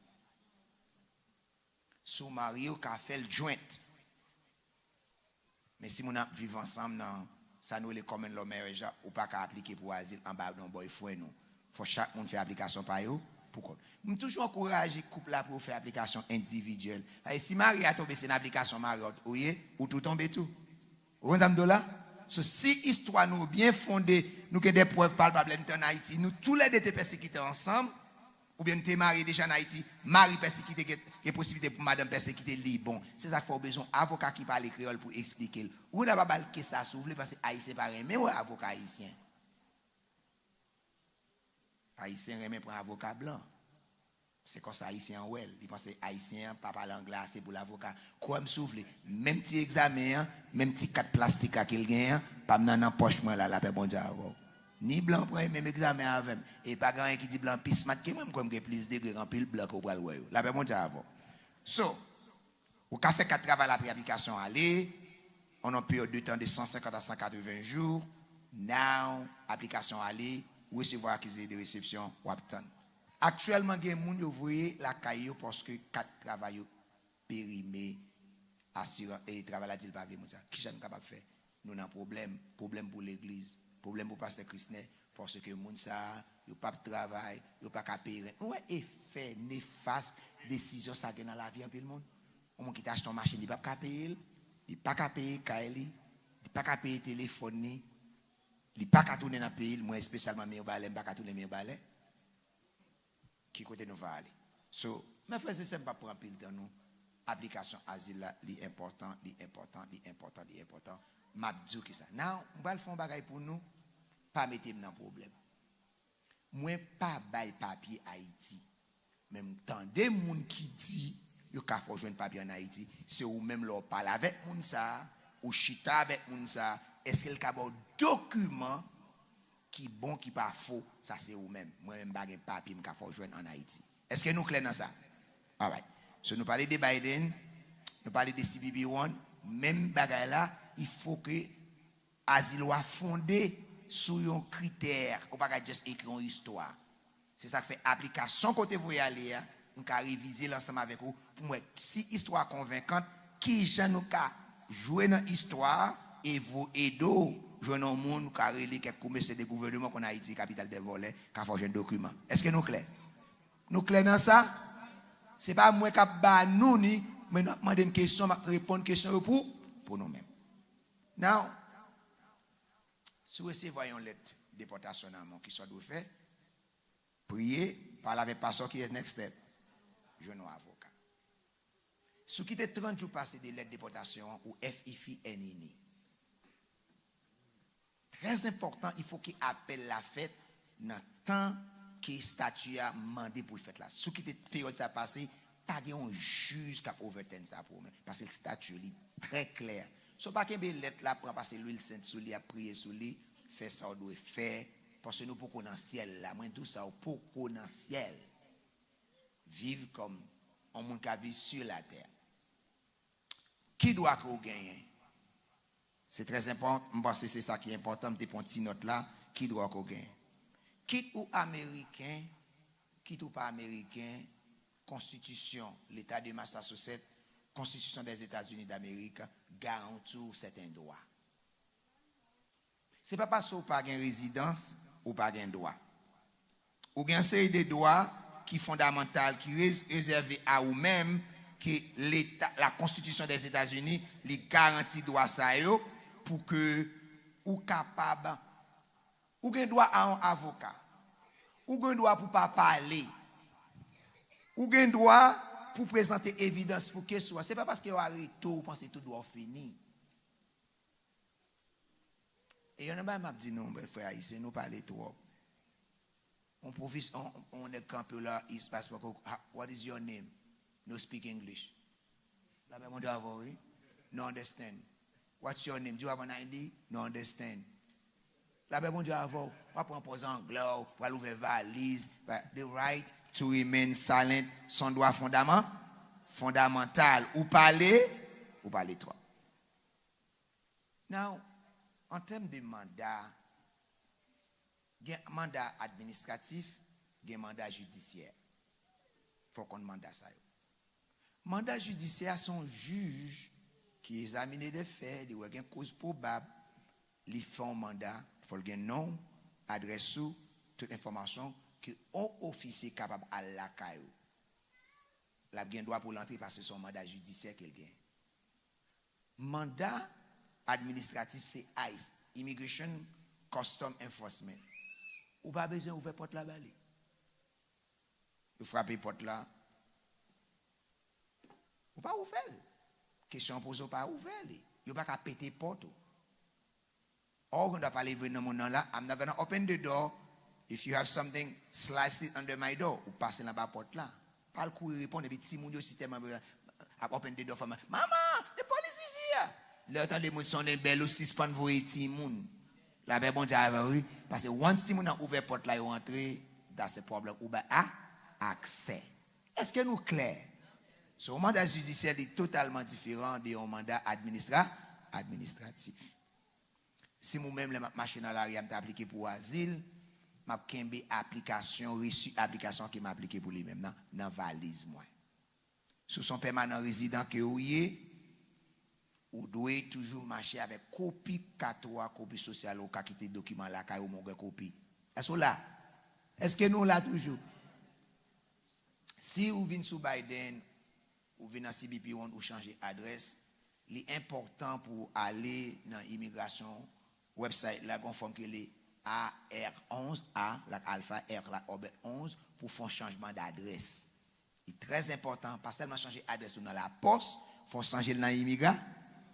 Si w marye, w ka fè l joint. Men si moun ap viv ansanm nan sa nou rele common law marriage la, ou pa ka aplike pou azil anba non boyfriend ou. Fò chak moun fè aplikasyon pa yo pou kont. M toujou ankouraje koup la pou yo fè aplikasyon endividyèl. Paske si mari a tonbe, se nan aplikasyon mari a ou ye, ou tou tonbe tou. Ou konn sa m di w la? So, si istwa nou byen fonde, nou gen de prèv palpab lè nou te ann Ayiti, nou toulède te pèsekite ansanm, oubyen nou te marye deja ann Ayiti, mari pèsekite, gen, gen posiblite pou madanm pèsekite li, bon, se sa k fè w bezwen yon avoka ki pale kreyòl pou eksplike l. Ou konn pa ba l kes la si w vle, paske Ayisyen pa renmen wè avoka ayisyen. Ayisyen renmen pran avoka blan. Se konsa Ayisyen an wè l. Li panse Ayisyen an pa pale anglè ase pou l avoka. Kwè m si w vle, menm ti egzamen an, menm ti kat plastik la ke l genyen an, pa m nan nan pòch mwen la, lapè Bondye avè w. Ni blan pran menm egzamen avè m. E pa gen anyen ki di blan pi smart ke mwen, m kwè m gen plis degre ke anpil blan ke w pral wè yo. Lapè Bondye avè w. So, ou ka fè kat travay la pou aplikasyon ale, an yon peryòd de tan de san senkant a san katreven jou. Now, aplikasyon ale, ou resevwa akize de resepsyon, w ap tann. Aktyèlman, gen moun yo voye lakay yo paske kat travay yo perime, asiran, e travay la di l pa vle moun sa. Kijan nou kapab fè? Nou nan pwoblèm, pwoblèm pou legliz, pwoblèm pou pastè Krisnè, paske moun sa a, yo p ap travay, yo pa ka peye rent. Nou wè efè nefas desizyon sa gen nan lavi anpil moun? Yon moun ki te achte yon machin, li p ap ka peye l, li pa ka peye kay li, li pa ka peye telefòn li, li pa ka tounen nan peyi l, mwen espesyalman Mibalè, m pa ka tounen Mibalè. Ki kote nou va ale? So, mè frè e sè, m p ap pran anpil tan nou. Aplikasyon azil la, li enpòtan, li enpòtan, li enpòtan, li enpòtan. M ap di w kisa. Now, m pral fè yon bagay pou nou. Pa mete m nan pwoblèm. Mwen pa bay papye Ayiti. Men m tande moun ki di yo ka fè w jwenn papye ann Ayiti. Se ou menm lè w pale avèk moun sa a, ou chita avèk moun sa a, èske l ka ba w dokiman ki bon, ki pa fo, sa se ou menm. Mwen menm, m pa gen papye m ka fè w jwenn ann Ayiti. Èske nou klè nan sa? Alright. So, nou pale de Biden, nou pale de C B P one, menm bagay la, il faut que azil ou a fonde sou yon kritè, ou pa ka just ekri yon istwa. Se sa k fè aplikasyon ke w te voye ale a, m ka revize l ansanm avèk ou pou m wè si istwa a konvenkan, kijan nou ka jwe nan istwa a e vo-, ede w jwenn yon moun ou ka rele kèk komisè de gouvèneman konn Ayiti kapital dè vòlè, ka fè w jwenn dokiman. Èske nou klè? Nou klè nan sa? Se pa mwen k ap ba nou ni, men nou ap mande m kesyon, m ap reponn kesyon yo pou, pou nou menm. Now, si w resevwa yon lèt depòtasyon nan men w, kisa w dwe fè? Priye, pale avèk pastè w, ki next step? Jwenn yon avoka. Si w kite trant jou pase de lèt depòtasyon an, ou F I F I N I N I. Trè enpòtan, il faut que apèl la fèt nan tan ke estati a mande pou l fèt la. Si w kite peryòd sa pase, pa gen yon jij k ap overturn sa pou ou menm. Paske estati li trè klè. So, pa kenbe lèt la, pran pase lwil sent sou li, ap priye sou li, fè sa w dwe fè, paske nou poko nan syèl la. Mwen di w sa, ou poko nan syèl. Viv kòm yon moun k ap viv sou latè. Ki dwa ke w genyen? Se trè enpòtan, m panse se sa ki enpòtan, m te pran ti nòt la, ki dwa ke w genyen? Kit ou ameriken, kit ou pa ameriken, konstitisyon Leta de Massachusetts, konstitisyon dèzetazini damerik garanti w sèten dwa. Se pa paske w pa gen rezidans, ou pa gen dwa. Ou gen yon seri de dwa, ki fondamantal, ki re- rezève a ou menm, ke Leta, la Constitution des États-Unis, li garanti dwa sa yo pou ke ou kapab, ou gen dwa a yon avoka, ou gen dwa pou pa pale, ou gen dwa pou prezante evidans pou kes ou a. Se pa paske yo arete w, ou panse tout dwa w fini. E yon nan bagay m ap di nou, frè ayisyen, nou pale twòp. On pwofes, on, on nèg kanpe w la, is paspò, "What is your name?" "No speak English." Lapè Bondye avè w, wi. "No understand." "What's your name? Do you have an I D?" "No understand." Lapè Bondye avè w. W ap pran pòz anglè w, w al ouvè valiz. The right to remain silent, son dwa fondaman, fondamantal. Ou pale, ou pale twòp. Now, an tèm de manda, gen manda administratif, gen manda jidisyè. Fò w konn manda sa yo. Manda jidisyè a se yon jij ki egzamine de fè, li wè gen koz pwobab, li fè yon manda, fò l gen non w, adrès ou, tout enfòmasyon ke yon ofisye kapab al lakay ou. L ap gen dwa pou l antre paske se yon manda jidisyè ke l gen. Manda administratif se ice, Immigration Custom Enforcement. Ou pa bezwen ouvè pòt la ba li. Yo frape pòt la. Ou pa ouvè l. Kesyon an poze, ou pa ouvè li. Yo pa ka pete pòt ou. Or, ou gen dwa pale vre nan moun nan la, "I'm not gonna open the door. If you have something, slice it under my door." Ou pase l anba pòt la. Pa al kouri reponn, epi timoun yo si tèlman ap open the door for me. "Mama, the police is here." Lè yo tande moun sonnen bèl, ou sispann voye timoun. Lapè Bondye avè w, wi. Paske once timoun nan ouvè pòt la, yo antre, that's a problem. Ou bay a, aksè. Èske nou klè? So, yon manda jidisyè, li totalman diferan de yon manda administra, administratif. Si mwen menm, lè m ap mache nan lari a, m ta aplike pou azil, m ap kenbe aplikasyon, resi aplikasyon ke m aplike pou li menm nan, nan valiz mwen. Si w se yon pèmanan rezidan ke ou ye, ou dwe toujou mache avèk kopi kat ou a, kopi sosyal ou, ka kite dokiman lakay ou, men w gen kopi. Èske w la? Èske nou la toujou? Si ou vin sou Biden, ou vin nan C B P One, ou chanje adrès, li enpòtan pou w ale nan imigrasyon website la, gon fòm ki rele A R onz, A, like Alpha, R, like Albert, onz, pou fè yon chanjman dadrès. Li trè enpòtan, pa sèlman chanje adrès ou nan lapòs, fò w chanje l nan imigra.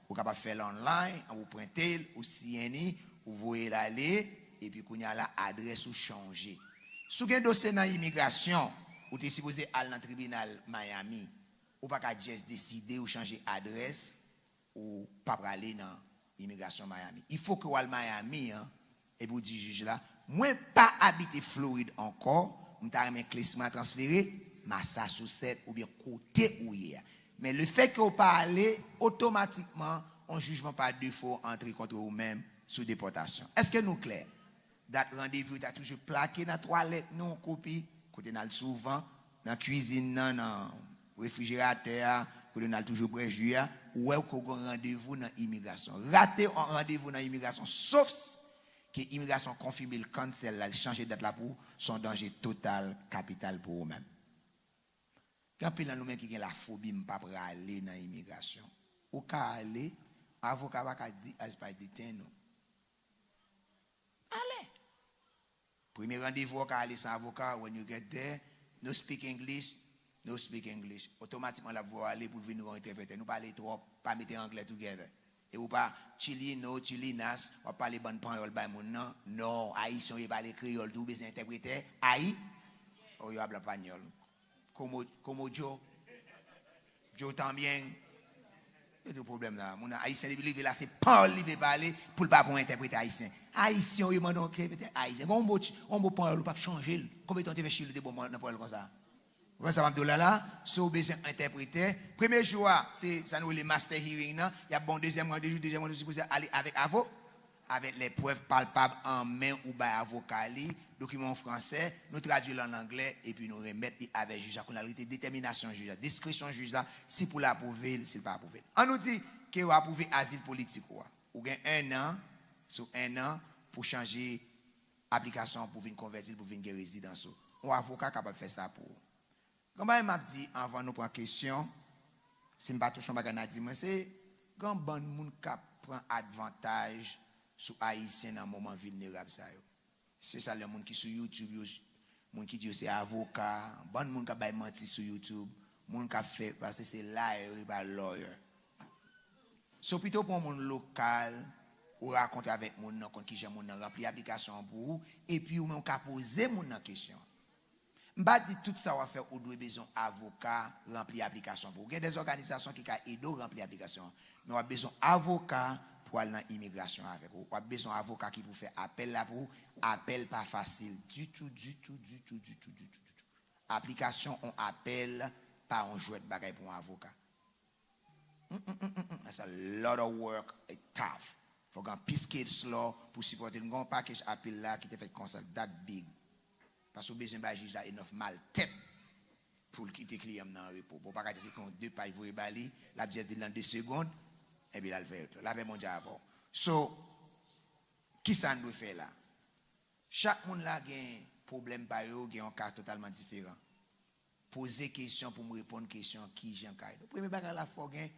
Ou kapab fè l online, ou prente l, ou siyen li, ou voye l ale, epi kounye a la, adrès ou chanje. Si w gen dosye nan imigrasyon, ou te sipoze al nan tribinal Miami, ou pa ka just deside ou chanje adrès, ou pa prale nan imigrasyon Miami. Il faut que w al Miami an, epi w di jij la, "Mwen pa abite Florid ankò, m ta renmen kes mwen an transfere Massachusetts oubyen kote ou ye a." Men le fait que w pa ale, otomatikman, yon jijman pa defo antre kont ou menm sou depòtasyon. Èske nou klè? Dat randevou ta toujou plake nan twalèt nou, kopi, kote n al souvan, nan kwizin nan, nan refrijeratè a, kote n al toujou bwè ji a, ou wè ke w gen randevou nan imigrasyon. Rate yon randevou nan imigrasyon, sof ke imigrasyon konfime l cancel la, l chanje dat la pou ou, se yon danje total, kapital pou ou menm. Gen anpil nan nou menm ki gen lafobi, "M pa prale nan imigrasyon." Ou ka ale, avoka pa ka di, "As pa detain ou." Ale. Premye randevou, ou ka ale san avoka, when you get there, "No speak English, no speak English." Otomatikman, l ap voye w ale pou l vin yon entèprètè. Nou pale twòp, pa mete anglè together. E ou pa chileno, chilinas, w ap pale bann panyòl bay moun nan. Non, ayisyen w ye, pale kreyòl tou, ou bezwen entèprete. Ayi, oh, yo habla español. Como, como yo, yo también. Yo tou pwoblèm la. Moun nan ayisyen depi li rive la, se panyòl li vle pale, pou l pa pran entèprete ayisyen. Ayisyen w ye, mande w entèprete ayisyen. Gon mo, yon mo panyòl ou p ap chanje l. Konbyen tan w te fè Chili te bon nan panyòl konsa? Ou konprann sa m ap di w la la? Si w bezwen entèprete, premye jou a, se sa nou rele master hearing nan, y ap ba w dezyèm randevou, dezyèm randevou, sipoze ale avèk avo, avèk lè prèv palpab an men ou bay avoka li, dokiman w fransè, nou tradui l an anglè, epi nou remèt li avèk jij la. Kounye a l rete detèminasyon jij la, diskresyon jij la, si pou l apwouve l, si l pa apwouve l. An nou di ke yo apwouve azil politik ou a. Ou gen en an, sou en an, pou chanje aplikasyon an pou vin konvèti l, pou vin gen rezidans ou. Yon avoka kapab fè sa pou ou. Gon bagay m ap di anvan nou pran kesyon, si m pa touche yon bagay n a di mwen, se gon bann moun k ap pran advantaj sou Ayisyen nan moman vilnerab sa yo. Se sa lè moun ki sou YouTube yo, moun ki di yo se avoka, bann moun k ap bay manti sou YouTube, moun k ap fè, paske se liar, yo pa lawyer. So pito pran moun lokal, ou rakontre avèk moun nan, konn kijan moun nan ranpli aplikasyon an pou ou, epi ou menm ou ka poze moun nan kesyon. M pa di tout sa w ap fè ou dwe bezwen avoka ranpli aplikasyon pou ou. Gen de òganizasyon ki ka ede w ranpli aplikasyon an, men w ap bezwen avoka pou al nan imigrasyon avèk ou. W ap bezwen avoka ki pou fè apèl la pou ou. Apèl pa fasil ditou, ditou, ditou, ditou, ditou, ditou. Aplikasyon on apèl pa on jwèt bagay pou on avoka. That's a lot of work, it tough. Fòk gen anpil case law pou sipòte l. M gen yon package appeal la ki te fèt konsa, dat big. Paske w bezwen bay jij la enough mal tèt pou l kite kliyan m nan an repo. Bon, w pa ka jis ekri yon de paj voye ba li, l ap jis di l nan de segonn, epi l al fè lapè Bondye avè w. So, kisa n dwe fè la? Chak moun la gen pwoblèm pa yo, gen yon ka totalman diferan. Poze kesyon pou m reponn kesyon kijan ka ede w. Premye bagay la, fò w gen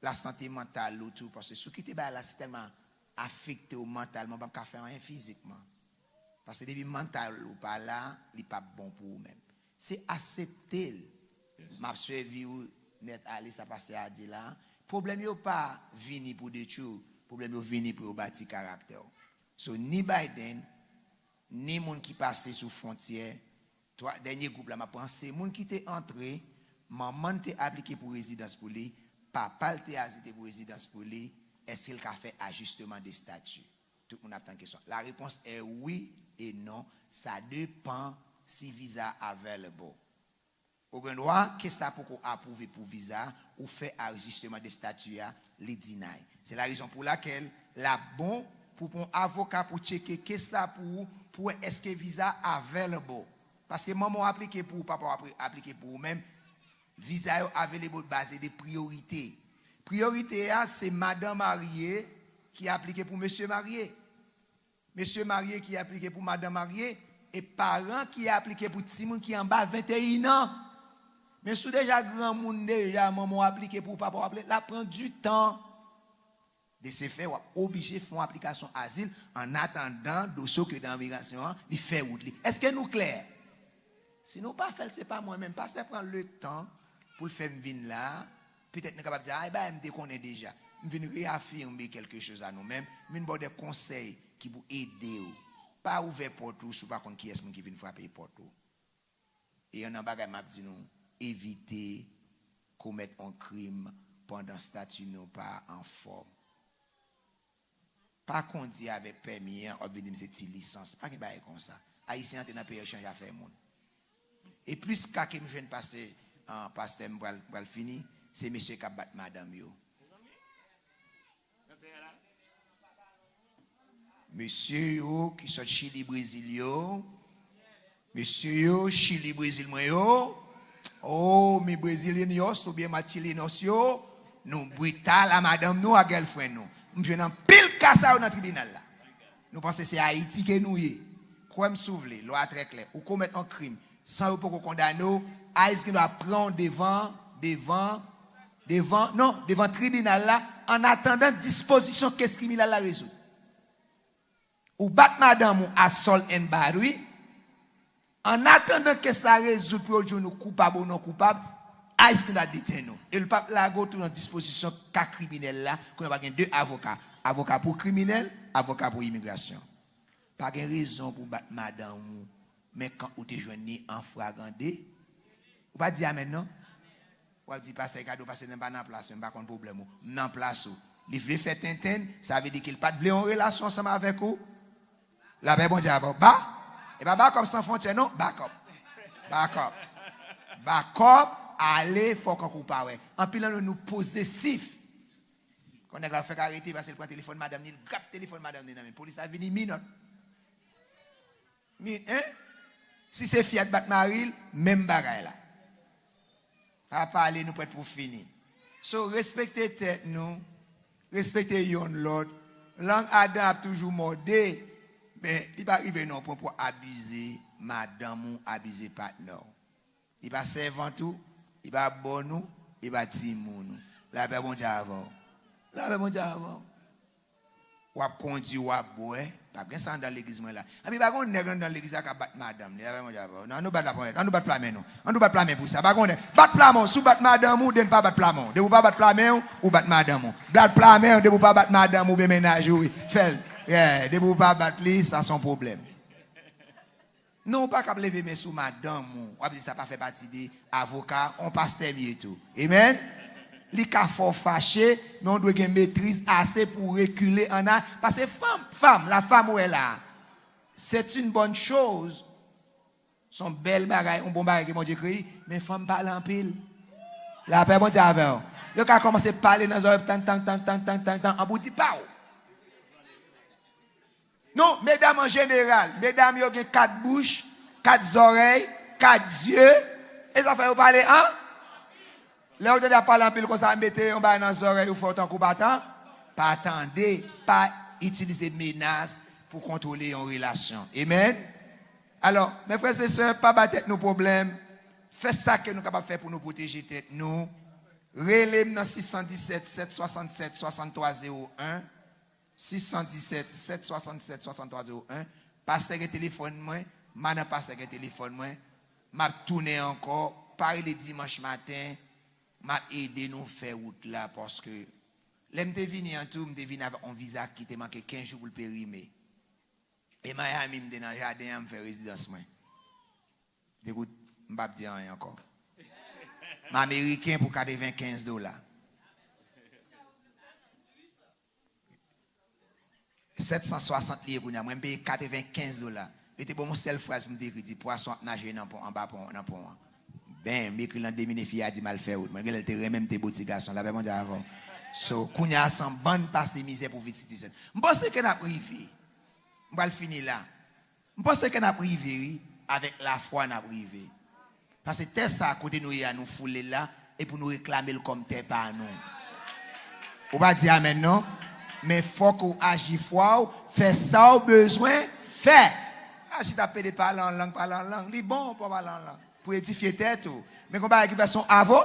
lasante mantal ou tou, paske si w kite bagay la, si tèlman afekte w mantalman, w p ap ka fè anyen fizikman. Paske depi mantal ou pa la, li p ap bon pou ou menm. Se aksepte l. M ap sèvi w nèt ale sa pastè a di la. Pwoblèm yo pa vini pou detwi w, pwoblèm yo vini pou yo bati karaktè w. So, ni Biden, ni moun ki pase sou fwontyè, twa, dènye gwoup la m ap pran, se moun ki te antre, manman l te aplike pou rezidans pou li, papa l te aplike pou rezidans pou li, èske l ka fè ajisteman de stati? Tout moun ap tann kesyon. La réponse est oui et non, sa depann si viza available. Ou gen dwa, kes la poko apwouve pou viza, ou fè ajisteman de stati a, li deny. Se la rezon pou lakèl l ap bon pou pran avoka pou tcheke kes la pou ou, pou wè èske viza available. Paske manman w aplike pou ou, papa w apre-, aplike pou ou menm, viza yo available baze de priyorite. Priyorite a, se madan marye ki aplike pou mesye marye. Mesye marye ki aplike pou madan marye, e paran ki aplike pou timoun ki anba venteyen an. Men si w deja granmoun deja, manman w aplike pou ou, papa w aplike, l ap pran ditan. De se fè, w ap oblije fè yon aplikasyon azil an atandan dosye w ki nan imigrasyon an, li fè wout li. Èske nou klè? Si nou pa fè l, se pa mwen menm. Pastè pran letan pou l fè m vin la. Petèt nou kapab di, "Ay, bagay m te konnen deja." M vin reyafime kèlke choz a nou menm. M vin ba w de konsèy ki pou ede w. Pa ouvè pòt ou si w pa konn kiyès moun ki vin frape pòt ou. E youn nan bagay m ap di nou, evite komèt yon krim pandan stati nou pa anfòm. Pa kondi avèk pèmi an, w ap vin di m se ti lisans. Pa gen bagay konsa. Ayisyen antre nan peyi an chanje afè moun. E plis ka ke m jwenn pastè, ah, pastè m pral, pral fini, se mesye k ap bat madanm yo. Mesye yo ki sot Chili, Brezil yo, mesye yo, Chili, Brezil mwen yo, o, mi brezilianos oubyen matilenos yo, nou brital a madanm nou, a girlfriend nou. M jwenn anpil ka sa yo nan tribinal la. Nou panse se Ayiti ke nou ye. Kwè m si w vle, lwa a trè klè. Ou komèt yon krim san yo poko kondane w, ICE gen dwa pran w devan, devan, devan, non, devan tribinal la, an atandan dispozisyon kes kriminèl la rezoud. Ou bat madanm ou, assault and battery. An atandan kes la rezoud pou yo di w nou koupab ou non koupab, ICE ki ta detenn ou. E l p ap lage w tou nan dispozisyon ka kriminèl la, kounye a w ap gen de avoka. Avoka pou kriminèl, avoka pou imigrasyon. Pa gen rezon pou w bat madanm ou, men kan ou te jwenn li an fragan de. Ou pa di amèn non? W ap di, "Pastè Ricardo, pastè nan pa nan plas mwen, m pa konn pwoblèm ou. M nan plas ou." Li vle fè tenten, sa vle di ke l pa t vle yon relasyon ansanm avèk ou. Lapè Bondye avè w. Ba, e pa Bakòp san fwontyè non, Bakòp. Bakòp. Bakòp, ale, fò kankou w pa wè. Anpil nan nou, nou pozesif. Kon nèg la fèk arete paske l pran telefòn madanm ni, l grab telefòn madanm ni nan men polis la vini minòt. Mi, en? Si se fi a t bat mari l, menm bagay la. Pa pale, nou prèt pou fini. So, respekte tèt nou, respekte yonn lòt. Lang Adan ap toujou mòde, men li pa rive nan yon pwen pou abize madanm ou, abize patnè w. Li pa sèvant ou, li pa bòn ou, li pa timoun ou. Lapè Bondye avè w. Lapè Bondye avè w. W ap kondui, w ap bwè. P ap gen sa anndan legliz mwen la. Epi pa gen yon nèg anndan legliz la k ap bat madanm li. Lapè Bondye avè w. Non, ann nou bat la, ann nou bat pla men nou. Ann nou bat pla men pou sa. Pa gen yon nèg. Bat pla men w. Si w bat madanm ou, then pa bat pla men w. Depi w pa bat pla men w, ou bat madanm ou. Bat pla men w, depi w pa bat madanm ou, oubyen mennaj ou, wi. Fè l. Yeah, depi w pa bat li, sa se yon pwoblèm. Non, ou pa kab leve men sou madanm ou. W ap di sa pa fè pati de avoka, on pastè m ye tou. Amen? Li ka fè w fache, men w dwe gen metriz ase pou w rekile ann a. Paske fanm, fanm, la fanm ou wè la, c'est une bonne chose. Se yon bèl bagay, yon bon bagay ke Bondye kreye, men fanm pale anpil. Lapè Bondye avè w. Yo ka kòmanse pale nan zòrèy, tan, tan, tan, tan, tan, tan, tan, anpi w di pa w. Non, medam an jeneral, medam yo gen kat bouch, kat zòrèy, kat zye. E sa fè yo pale an. Lè w tande y ap pale anpil konsa, mete yon bagay nan zòrèy ou, fè w tankou pa tan, pa tande, pa itilize menas pou kontwole yon relasyon. Amen? Alò, mes frères et sœurs, pa ba tèt nou pwoblèm. Fè sa ke nou kapab fè pou nou pwoteje tèt nou. Rele m nan sis san disèt, sèt swasannsèt, swasanntwa zewo en. Sis san disèt, sèt swasannsèt, swasanntwa zewo en. Pastè gen telefòn mwen, madan pastè gen telefòn mwen. M ap tounen ankò, pa rele dimanch maten, m ap ede nou fè wout la, paske lè m te vini an tou, m te vin avèk yon viza ki te manke kenz jou pou l perime. E Miami, m te nan jaden an, m fè rezidans mwen. Degout, m p ap di anyen ankò. M ameriken pou katrevenkenz dola. Sèt san swasant li ye kounye a, mwen m peye katrevenkenz dola. Yo te ban m yon sèl fraz pou m te ekri, di, pwason ap naje nan pon, anba pon, nan pon an. Ben, m ekri l an de minit, fi a di m al fè wout. Mwen genlè l te renmen m te bo ti gason, lapè Bondye avè w. So, kounye a se yon bann pase mizè pou vin Citizen. M panse ke n ap rive. M pral fini la. M panse ke n ap rive, wi. Avèk lafwa, n ap rive. Paske tè sa a, kote nou ye a, nou foule l la, e pou nou reklame l kòm tè pa nou. Ou pa di amèn, non? Men fòk ou aji fwa w, fè sa w bezwen fè. A, si t ap pede pale an lang, pale an lang. Li bon pou w pale an lang. Pou edifye tèt ou. Men gon bagay ki fè son avo,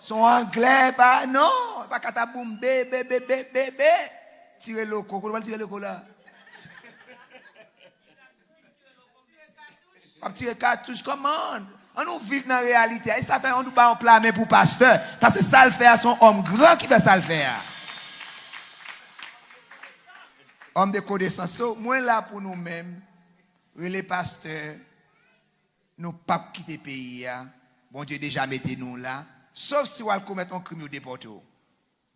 son anglè, pa, non. Pa kataboum, be, be, be, be, be, be. Tire loko. Kote w pral tire loko la? W ap tire katouch, come on. An nou viv nan reyalite a. E sa fè an nou ba yon pla men pou pastè. Paske sa l fè a, se yon òm gran ki fè sa l fè a. Òm de konesans. So, mwen la pou nou menm. Rele pastè. Nou p ap kite peyi a. Bondye deja mete nou la. Sof si w al komèt yon krim, yo depòte w.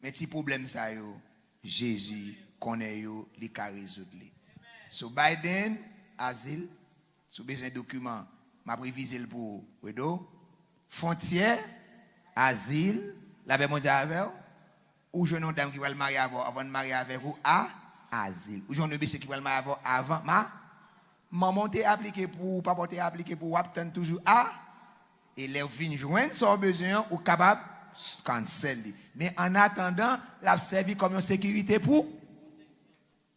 Men ti pwoblèm sa yo, Jezi konnen yo, li ka rezoud li. So, Biden, azil, si w bezwen dokiman, m ap revize l pou ou, Wedo. Fwontyè, azil, lapè Bondye avè w. Ou jwenn yon dam ki pral marye avè w, avan l marye avèk ou, a, azil. Ou jwenn yon mesye ki pral marye avè w, avan, ma, manman w te aplike pou ou, papa w te aplike pou ou, w ap tann toujou, a, E lè w fin jwenn sa w bezwen an, ou kapab cancel li. Men annatandan, l ap sèvi kòm yon sekirite pou,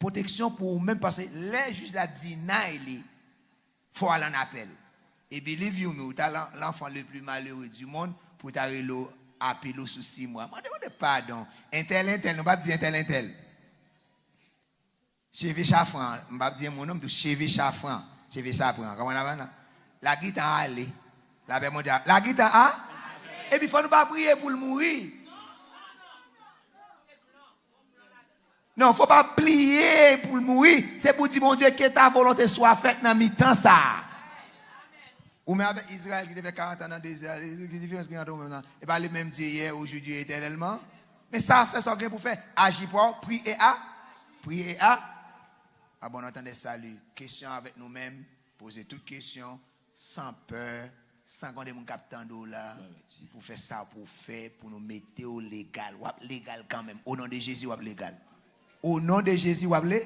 pwoteksyon pou ou menm, paske lè jij la deny li, fò w al an apèl. E believe you me, ou ta lan-, l'enfant le plus malheureux du monde, pou ta rele w, apele w sou sis mwa. Mande, mande padon. Entèl, entèl, nou p ap di entèl, entèl. Cheve chafran, m p ap di yon mo non, m di w cheve chafran, cheve chafran, konprann avè nan? Lagitan ale, lapè Bondye, lagitan a, epi fò nou pa priye pou l mouri. Non, fò pa priye pou l mouri, se pou di Bondye, ke ta volonte swa fèt nan mitan sa a. Ou menm avèk Izrayèl ki te fè karant an nan dezè a, ki diferans ki gen ant ou menm nan? E pa le menm Dye yè, ojodi, etènèlman? Men sa fè sa w gen pou fè. Aji pou w, priye a, priye a. A bon, nou tande sali. Kesyon avèk nou menm, poze tout kesyon, san pè, san gen de moun k ap tande w la, pou fè sa pou w fè, pou nou mete w legal. W ap legal kanmenm. O non de Jezi, w ap legal. O non de Jezi, w ap le-,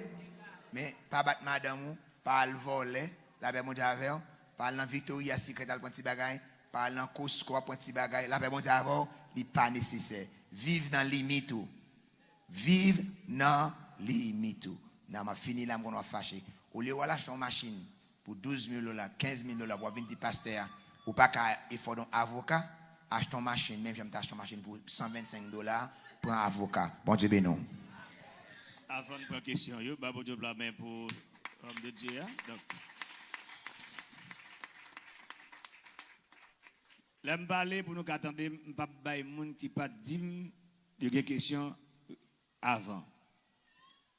men pa bat madanm ou, pa al vòlè, lapè Bondye avè w, pa al nan Victoria Secret al pran ti bagay, pa al nan Costco al pran ti bagay, lapè Bondye avè w, li pa nesesè. Viv nan limit ou. Viv nan limit ou. Nan m ap fini la, m konn w ap fache. Olye w al achte yon machin, pou douz mil dola, kenz mil dola, pou w ap vin di pastè a, Ou pa ka efòde yon avoka, achte yon machin, menm jan m ta achte yon machin pou san vennsenk dola, pran avoka. Bondye beni w. Avan n pran kesyon yo, ba Bondye lamen pou homme de Dieu a. Donk, lè m pale pou nou ka tande m, m p ap bay moun ki pa t di m yo gen kesyon avan.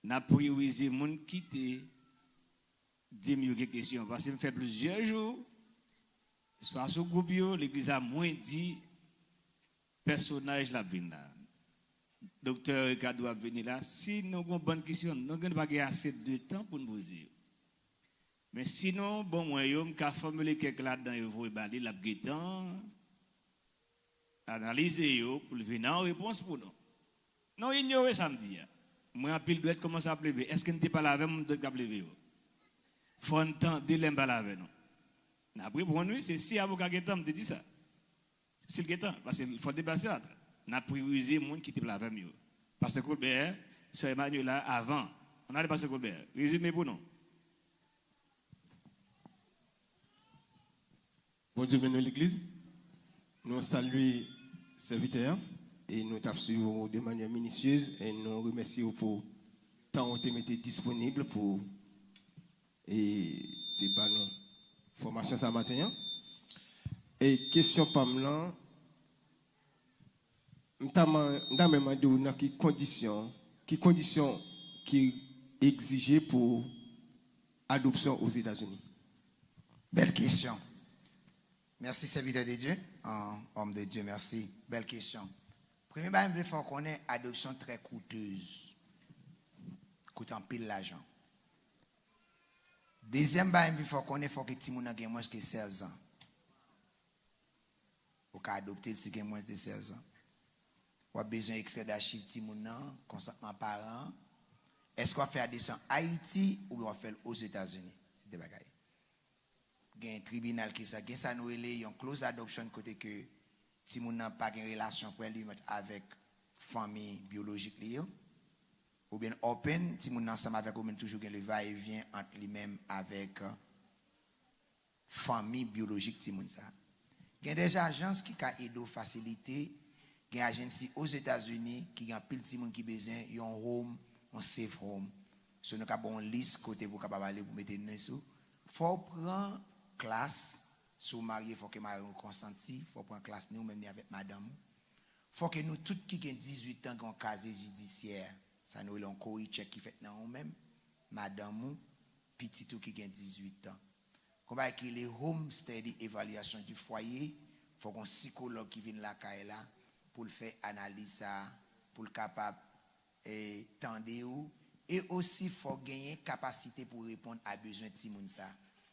N ap priyorize moun ki te di m yo gen kesyon. Paske m fè plizyè jou, swa sou gwoup yo, legliz la, mwen di pèsonaj l ap vin la. Doktè Ricardo ap vini la. Si nou gen yon bann kesyon, nou gen pa gen ase de tan pou n poze yo. Men sinon, bon mwen yo, m ka fòmile kèk ladan yo voye ba li, l ap gentan analize yo pou l vin an repons pou nou. Nou inyore sa m di a. Mwen anpil dwèt kòmanse ap leve. Èske n te pale avè m, dwèt k ap leve yo? Fò n tande lè m pale avè nou. N ap reponn wi, se si avoka gen tan, m te di sa. Si l gen tan, paske fò l deplase a. N ap priyorize moun ki te pale avè m yo. Pastè Colbert, sè Emmanuela avan. Ann ale Pastè Colbert. Rezime pou nou. Bondye beni w legliz. Nou salye sèvitè a e nou t ap swiv ou de manyè minisyez e nou remèsye w pou tan ou te mete disponib pou e te ba nou fòmasyon sa maten an. E kesyon pa m lan, m ta renmen mande w nan ki kondisyon, ki kondisyon ki egzije pou adopsyon Ozetazini? Bèl kesyon. Mèsi, sèvitè de Dye. An, òm de Dye, mèsi. Bèl kesyon. Premye bagay, m vle fè w konnen adopsyon trè koutez. Koute anpil lajan. Dezyèm bagay, m vle fè w konnen fò ke timoun nan gen mwens ke sèz an. Ou ka adopte l si gen mwens de sèz an. W ap bezwen ekstrè dachiv timoun nan, konsantman paran an. Èske w ap fè adopsyon Ayiti oubyen w ap fè l Ozetazini? Se de bagay. Gen tribinal ki sa, gen sa nou rele yon close adoption kote ke timoun nan pa gen relasyon prè li menm avèk fanmi byolojik li yo. Oubyen open, timoun nan ansanm avèk ou men toujou gen le va e vyen ant li menm avèk fanmi byolojik timoun sa. Gen de ajans ki ka ede w fasilite, gen ajansi Ozetazini ki gen anpil timoun ki bezwen yon home, yon safe home. So nou ka ba w yon lis kote pou w kapab ale pou mete non sou. Fò w pran klas, si w marye fò ke mari w konsanti, fò w pran klas ni ou menm ni avèk madanm ou. Fò ke nou tout ki gen dizuit an gen yon kazye jidisyè, sa nou rele yon cori check ki fèt nan ou menm, madanm ou, pitit ou ki gen dizuit an. Gon bagay ki rele home study évaluation du foyer, fò gon sikològ ki vin lakay la pou l fè analiz sa, pou l kapab e, tande w, e osi fò w genyen kapasite pou w reponn a bezwen timoun sa.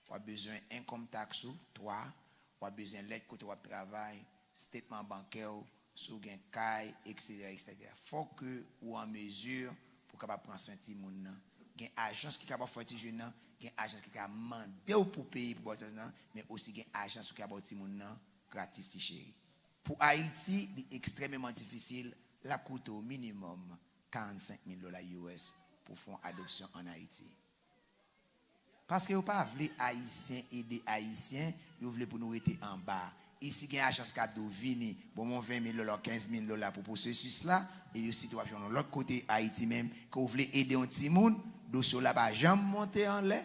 W ap bezwen income tax ou, twa, w ap bezwen lèt kote w ap travay, statement bankè w, si w gen kay, eksetera, eksetera. Fò ke ou an mezi pou w kapab pran swen timoun nan. Gen ajans ki kapab fè ti jèn nan, gen ajans ki ka mande w pou peye pou ba w ti nan, men osi gen ajans ki ka ba w timoun nan gratis ti cheri. Pou Ayiti, li ekstrèmeman difisil, l ap koute w minimòm karannsenk mil dola U S pou fè yon adopsyon ann Ayiti. Paske yo pa vle Ayisyen ede Ayisyen, yo vle pou nou rete anba. Isi gen ajans k ap di w vini, ban mwen ven mil dola, kenz mil dola pou pwosesis la, e yo site w ap jwenn yon lòt kote Ayiti menm, ke w vle ede yon timoun, dosye w la pa janm monte anlè,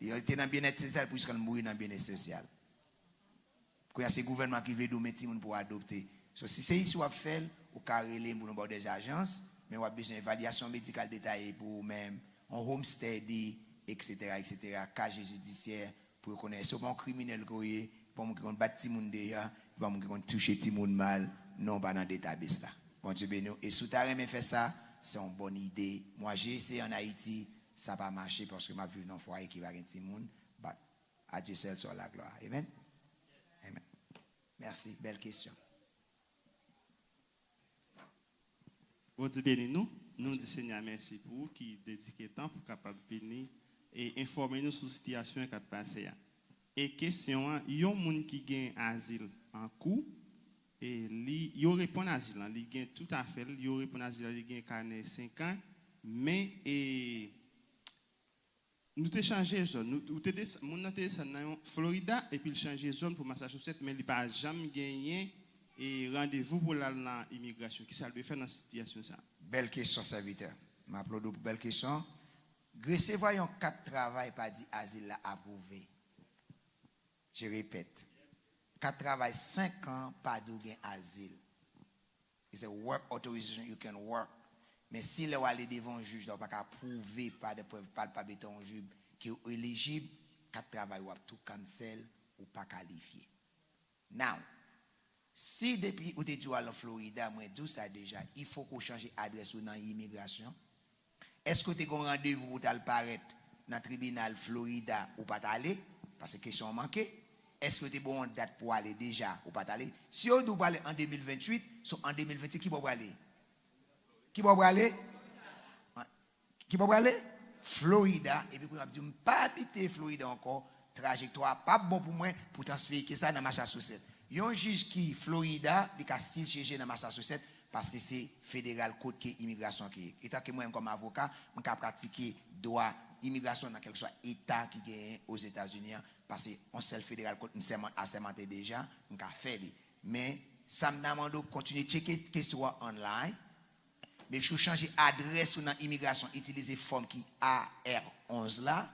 li rete nan byennèt sosyal pou jiska l mouri nan byennèt sosyal. Kounye a se gouvènman ki vle di w men timoun pou w adopte. So, si se isi w ap fè l, ou ka rele m pou nou ba w dèzajans, men w ap bezwen evalyasyon medikal detaye pou ou menm, yon home study, eksetera, eksetera, kaje jidisyè, pou yo konnen èske w pa yon kriminèl ke w ye, pa yon moun ki konn bat timoun deja, pa yon moun ki konn touche timoun mal, non, w pa nan database la. Bondye beni w. E si w ta renmen fè sa, se yon bòn ide. Mwen, j'ai essayé en Haïti, sa pa mache paske m ap viv nan yon fwaye ki pa gen timoun, but à Dieu seul soit la gloire. Amen. Amen. Mèsi, bèl kesyon. Bondye beni nou. Nou di Senyè a mèsi pou ou ki dedike tan pou kapab vini e enfòme nou sou sitiyasyon k ap pase a. E kesyon an, yon moun ki gen azil an kou, e li, yo reponn azil lan, li gen tout afè l, yo reponn azil lan, li gen kanè senk an, men e Nou te chanje zòn. Nou, ou te desann, moun nan te desann nan yon Florida, epi l chanje zòn pou Massachusetts, men li pa janm genyen e randevou pou l al nan imigrasyon. Kisa l dwe fè nan sitiyasyon sa a? Bèl kesyon, sèvitè. M aplodi w pou bèl kesyon. Resevwa yon kat travay pa di azil la apwouve. Je répète, kat travay senk an pa di w gen azil. It's a work authorization, you can work. Men si lè w ale devan yon jij la, ou pa ka pwouve pa de prèv palpab etan yon jij ke w elijib, kat travay ou ap tou cancel, ou pa kalifye. Now, si depi ou te di w al nan Florida, mwen di w sa deja, il faut ke w chanje adrès ou nan imigrasyon. Èske w te gen yon randevou pou w t al parèt nan tribinal Florida ou pa t ale? Paske kesyon an manke. Èske yo te ba w yon dat pou w ale deja ou pa t ale? Si yo di w prale an de mil venntuit, so an de mil venntuit, ki bò w prale? Ki bò w prale? An- Ki bò w prale? Florida. Epi kounye a w ap di, "M pa abite Florida ankò. Trajektwa a p ap bon pou mwen pou transfere ke sa nan Massachusetts." Yon jij ki Florida, li ka still syeje nan Massachusetts paske se federal court ke imigrasyon ke ye. Etan ke mwen menm kòm avoka, m ka pratike dwa imigrasyon nan kèlkeswa eta ki genyen Ozetazini an, paske yon sèl federal court m sèman, asèmante deja, m ka fè li. Men, sa m ta mande w, kontinye tcheke kesyon an online. Make sure w chanje adrès ou nan imigrasyon, itilize fòm ki A R onz la,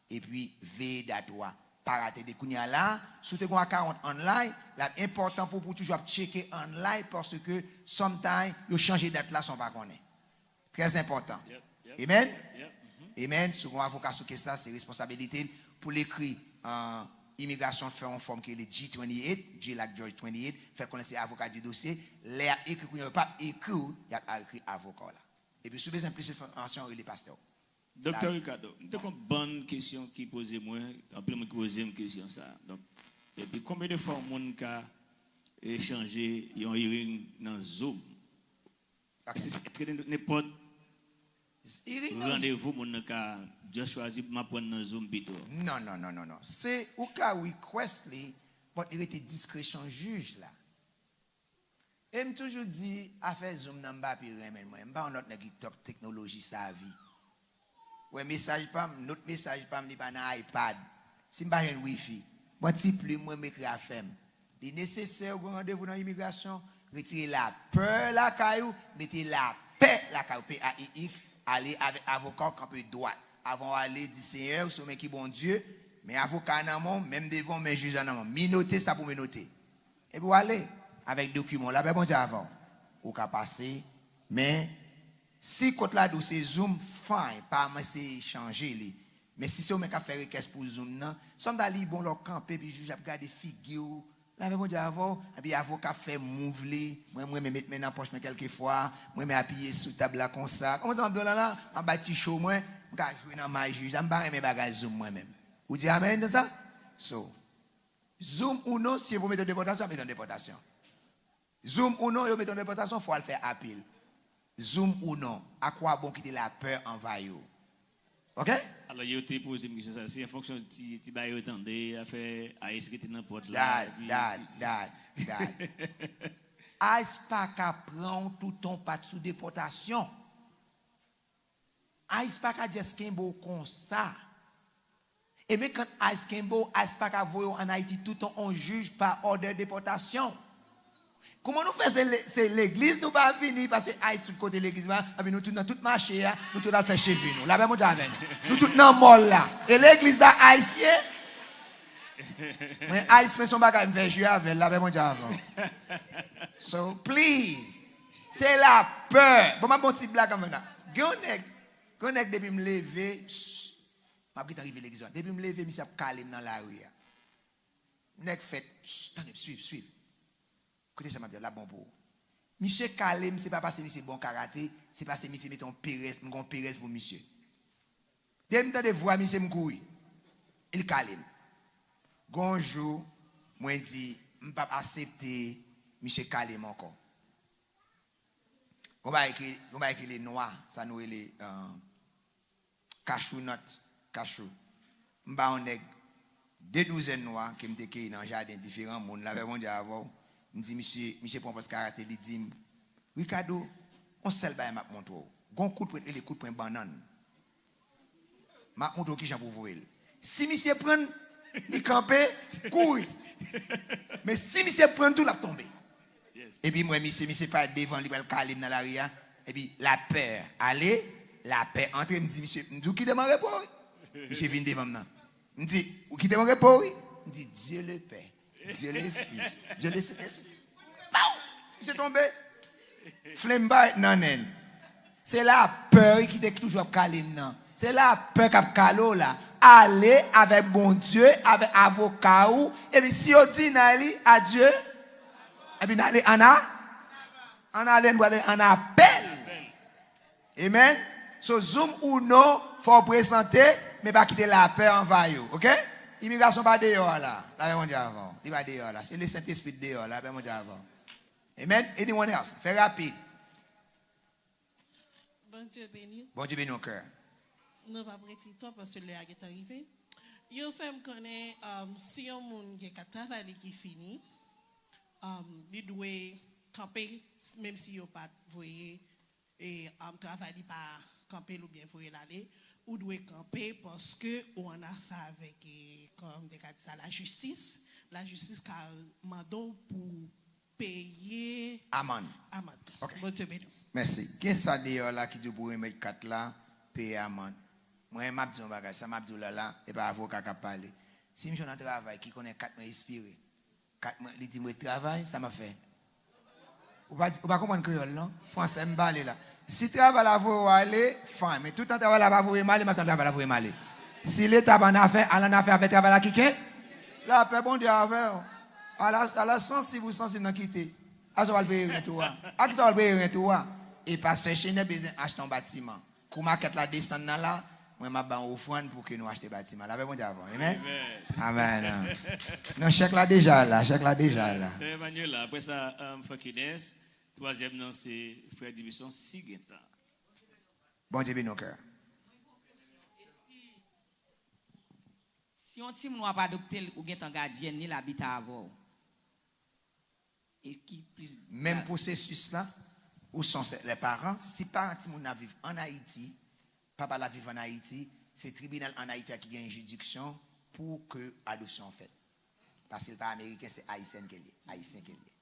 epi veye dat ou a. Pa rate de kounye a la, si w te gen yon account online, l ap enpòtan pou w, pou w toujou ap tcheke online, paske sometime, yo chanje dat la san w pa konnen. Trè enpòtan. Yep, yep. Amen? Yep, mhm. Amen. Si w gen yon avoka sou kes la, se responsabilite l pou l ekri, euh, imigrasyon, fè yon fòm ki rele G twenty-eight, G like George twenty-eight, fè l konnen se avoka di dosye. Lè y ap ekri kounye a, yo p ap ekri w, y ap ekri avoka w la. Epi si w bezwen plis enfòmasyon, rele pastè w. Doktè Ricardo, m te konn bann kesyon ki poze mwen, anpil moun ki poze m kesyon sa. Donk, epi konbyen de fwa yon moun ka, e, chanje yon hearing nan Zoom? Èske, èske nenpòt randevou moun nan ka just chwazi pou m ap pran nan Zoom pito? Non, non, non, non, non. Se, ou ka request li, but li rete diskresyon jij la. E m toujou di, afè Zoom nan, m pa pi renmen l, mwen. M pa yon lòt nèg ki top teknoloji savi. Wè mesaj pa m, note mesaj pa m, li pa nan iPad. Si m pa jwenn wifi, pran ti plim mwen, m ekri afè m. Li nesesè ou gen randevou nan imigrasyon, retire lapè lakay ou, mete lapè lakay ou, P A I X, ale avèk avoka w, kanpe dwat. Avan w ale, di, "Senyè, ou se ou menm ki Bondye, men avoka a nan men w, men m devan w, men jij la nan men w." Minote sa pou minote. Epi w ale avèk dokiman w, lapè Bondye avè w. Ou ka pase, men si kot la di w se Zoom, fine, pa eseye chanje li. Men si se ou menm k ap fè rekès pou Zoom nan, sanble li bon lè w kanpe, epi jij ap gade figi w, lapè Bondye avè w, epi avoka ap fè mouv li, mwen, mwen renmen met men nan pòch mwen kèlkefwa, mwen renmen apiye sou tab la konsa. Kòman sa m ap di w la la? M ap bay ti show mwen, m ka jwe nan may jij la, m pa renmen bagay Zoom mwen menm. Ou di amèn nan sa? So, Zoom ou non, si yo pou mete w depòtasyon, yo mete w depòtasyon. Zoom ou non, yo mete w depòtasyon, fò w al fè apil. Zoom ou non, akwabon kite lapè anvayi w. Oke? Alò, yo te poze m kesyon sa, se an fonksyon ti, ti bagay yo tande, afè ICE rete nan pòt la, Dad, epi dad, ti dad, dad. ICE pa ka pran w toutan w pa t sou depòtasyon. ICE pa ka just kenbe w konsa. E menm kan ICE kenbe w, ICE pa ka voye w ann Ayiti toutan on jij pa òdè depòtasyon. Kòman nou fè se le-, se legliz nou pa vini, paske ICE tout kote legliz pa, epi nou tout nan tout mache a, nou tout al fè cheve nou. Lapè Bondye avè nou. Nou tout nan mòl la. E legliz la ayisyen? Mwen, ICE, mwen se yon bagay, m fè jwe avè l, lapè Bondye avè w. So, please, se lapè. Bon, m ap bon ti blag anvan la. Gen yon nèg, gen yon nèg depi m leve, pss, m ap gentan rive legliz la. Depi m leve, misye ap kale m nan lari a. Nèg fèt, pss, tande, swiv, swiv. Koute sa m ap di a, l ap bon pou ou. Misye kale m, se pa paske misye bon karate, se paske misye mete yon perèz, m gen yon perèz pou misye. Depi m tande vwa misye, m kouri. Li kale m. Gon jou, mwen di, m p ap aksepte misye kale m ankò. Gon bagay ki, gon bagay ki rele nwa, sa nou rele, euh, cashew nut, kachou. M ba yon nèg de douzèn nwa ke m te keyi nan jaden diferan moun, lapè Bondye avè w. M di misye, misye pran pòz karate, li di m, "Ricardo, yon sèl bagay m ap montre w. Gon kout pwen, rele kout pwen bannann." M ap montre w kijan pou voye l. Si misye pran l, li kanpe, kouri. Men si misye pran l tou, l ap tonbe. Epi m wè misye, misye parèt devan, li pral kale m nan lari a. Epi lapè ale, lapè antre. M di misye, m di, "Ou kite m an repo, wi." Misye vin devan m nan. M di, "Ou kite m an repo, wi." M di, "Dieu le Père, Dieu le Fils, Dieu le Saint-Esprit." Pow! Misye tonbe. Flenm parèt nan nen l. Se lapè wi ki te toujou ap kale m nan. Se lapè k ap kale w la. Ale avèk Bondye, avèk avoka ou, epi si yo deny li, adye. Epi n ale ann a, ann ale, n prale ann apèl. Amen. So, zoom ou non, fò w prezante, men pa kite lapè anvayi w, oke? Imigrasyon pa deyò a la. Lapè Bondye avè w. Li pa deyò a la. Se le Sentespri deyò a, lapè Bondye avè w. Amen. Anyone else? Fè rapid. Bondye beni w. Bondye beni w, kè. Nou p ap rete twòp paske lè a gentan rive. Yo fè m konnen, um, si yon moun gen kat travay li ki fini, um, li dwe kanpe, menm si yo pa t voye, e, um, travay li pa kanpe l oubyen voye l ale, ou dwe kanpe paske ou annafè avèk, e, kòman m te ka di sa, lajistis. Lajistis ka mande w pou peye amann. Amann. Ok. Bondye beni w. Mèsi. Gen sa deyò la ki di w pou remèt kat la, peye amann. Mwen, m ap di yon bagay, sa m ap di w la la, e pa avoka k ap pale. Si m jwenn yon travay ki konnen kat mwen ekspire, kat mwen, li di m ret travay, sa m ap fè? Ou pa, ou pa konprann kreyòl, non? Fransè m pale la. Si travay la voye w ale, fine. Men toutan travay la pa voye m ale, m ap tann travay la voye m ale. Si Leta pa annafè, al annafè avèk travay la ki ken. Lapè Bondye avè w. Ala, ala sansib ou sansib nan kite. A sa w al peye rent ou a? A ki sa w al peye rent ou a? E pastè Chenè bezwen achte yon batiman. Kou makèt la desann nan la, mwen m ap ba w ofrann pou ke nou achte batiman. Lapè Bondye avè w. Amen? Amen. Amen. Non, chèk la deja la, chèk la deja la. Sè Emmanuel la, apre sa, um, Francky Dance, twazyèm nan se frè Dibison, si gentan. Bondye beni w, kè. Si yon timoun w ap adopte l, ou gentan gadyèn li, l abite avè w. E ki plis. Menm pwosesis la, ou son sè, lè paran, si paran timoun nan ap viv ann Ayiti, papa l ap viv ann Ayiti, se tribinal ann Ayiti a ki gen jiridiksyon pou ke adopsyon an fèt. Paske l pa ameriken, se ayisyèn ke l ye, ayisyen ke l ye.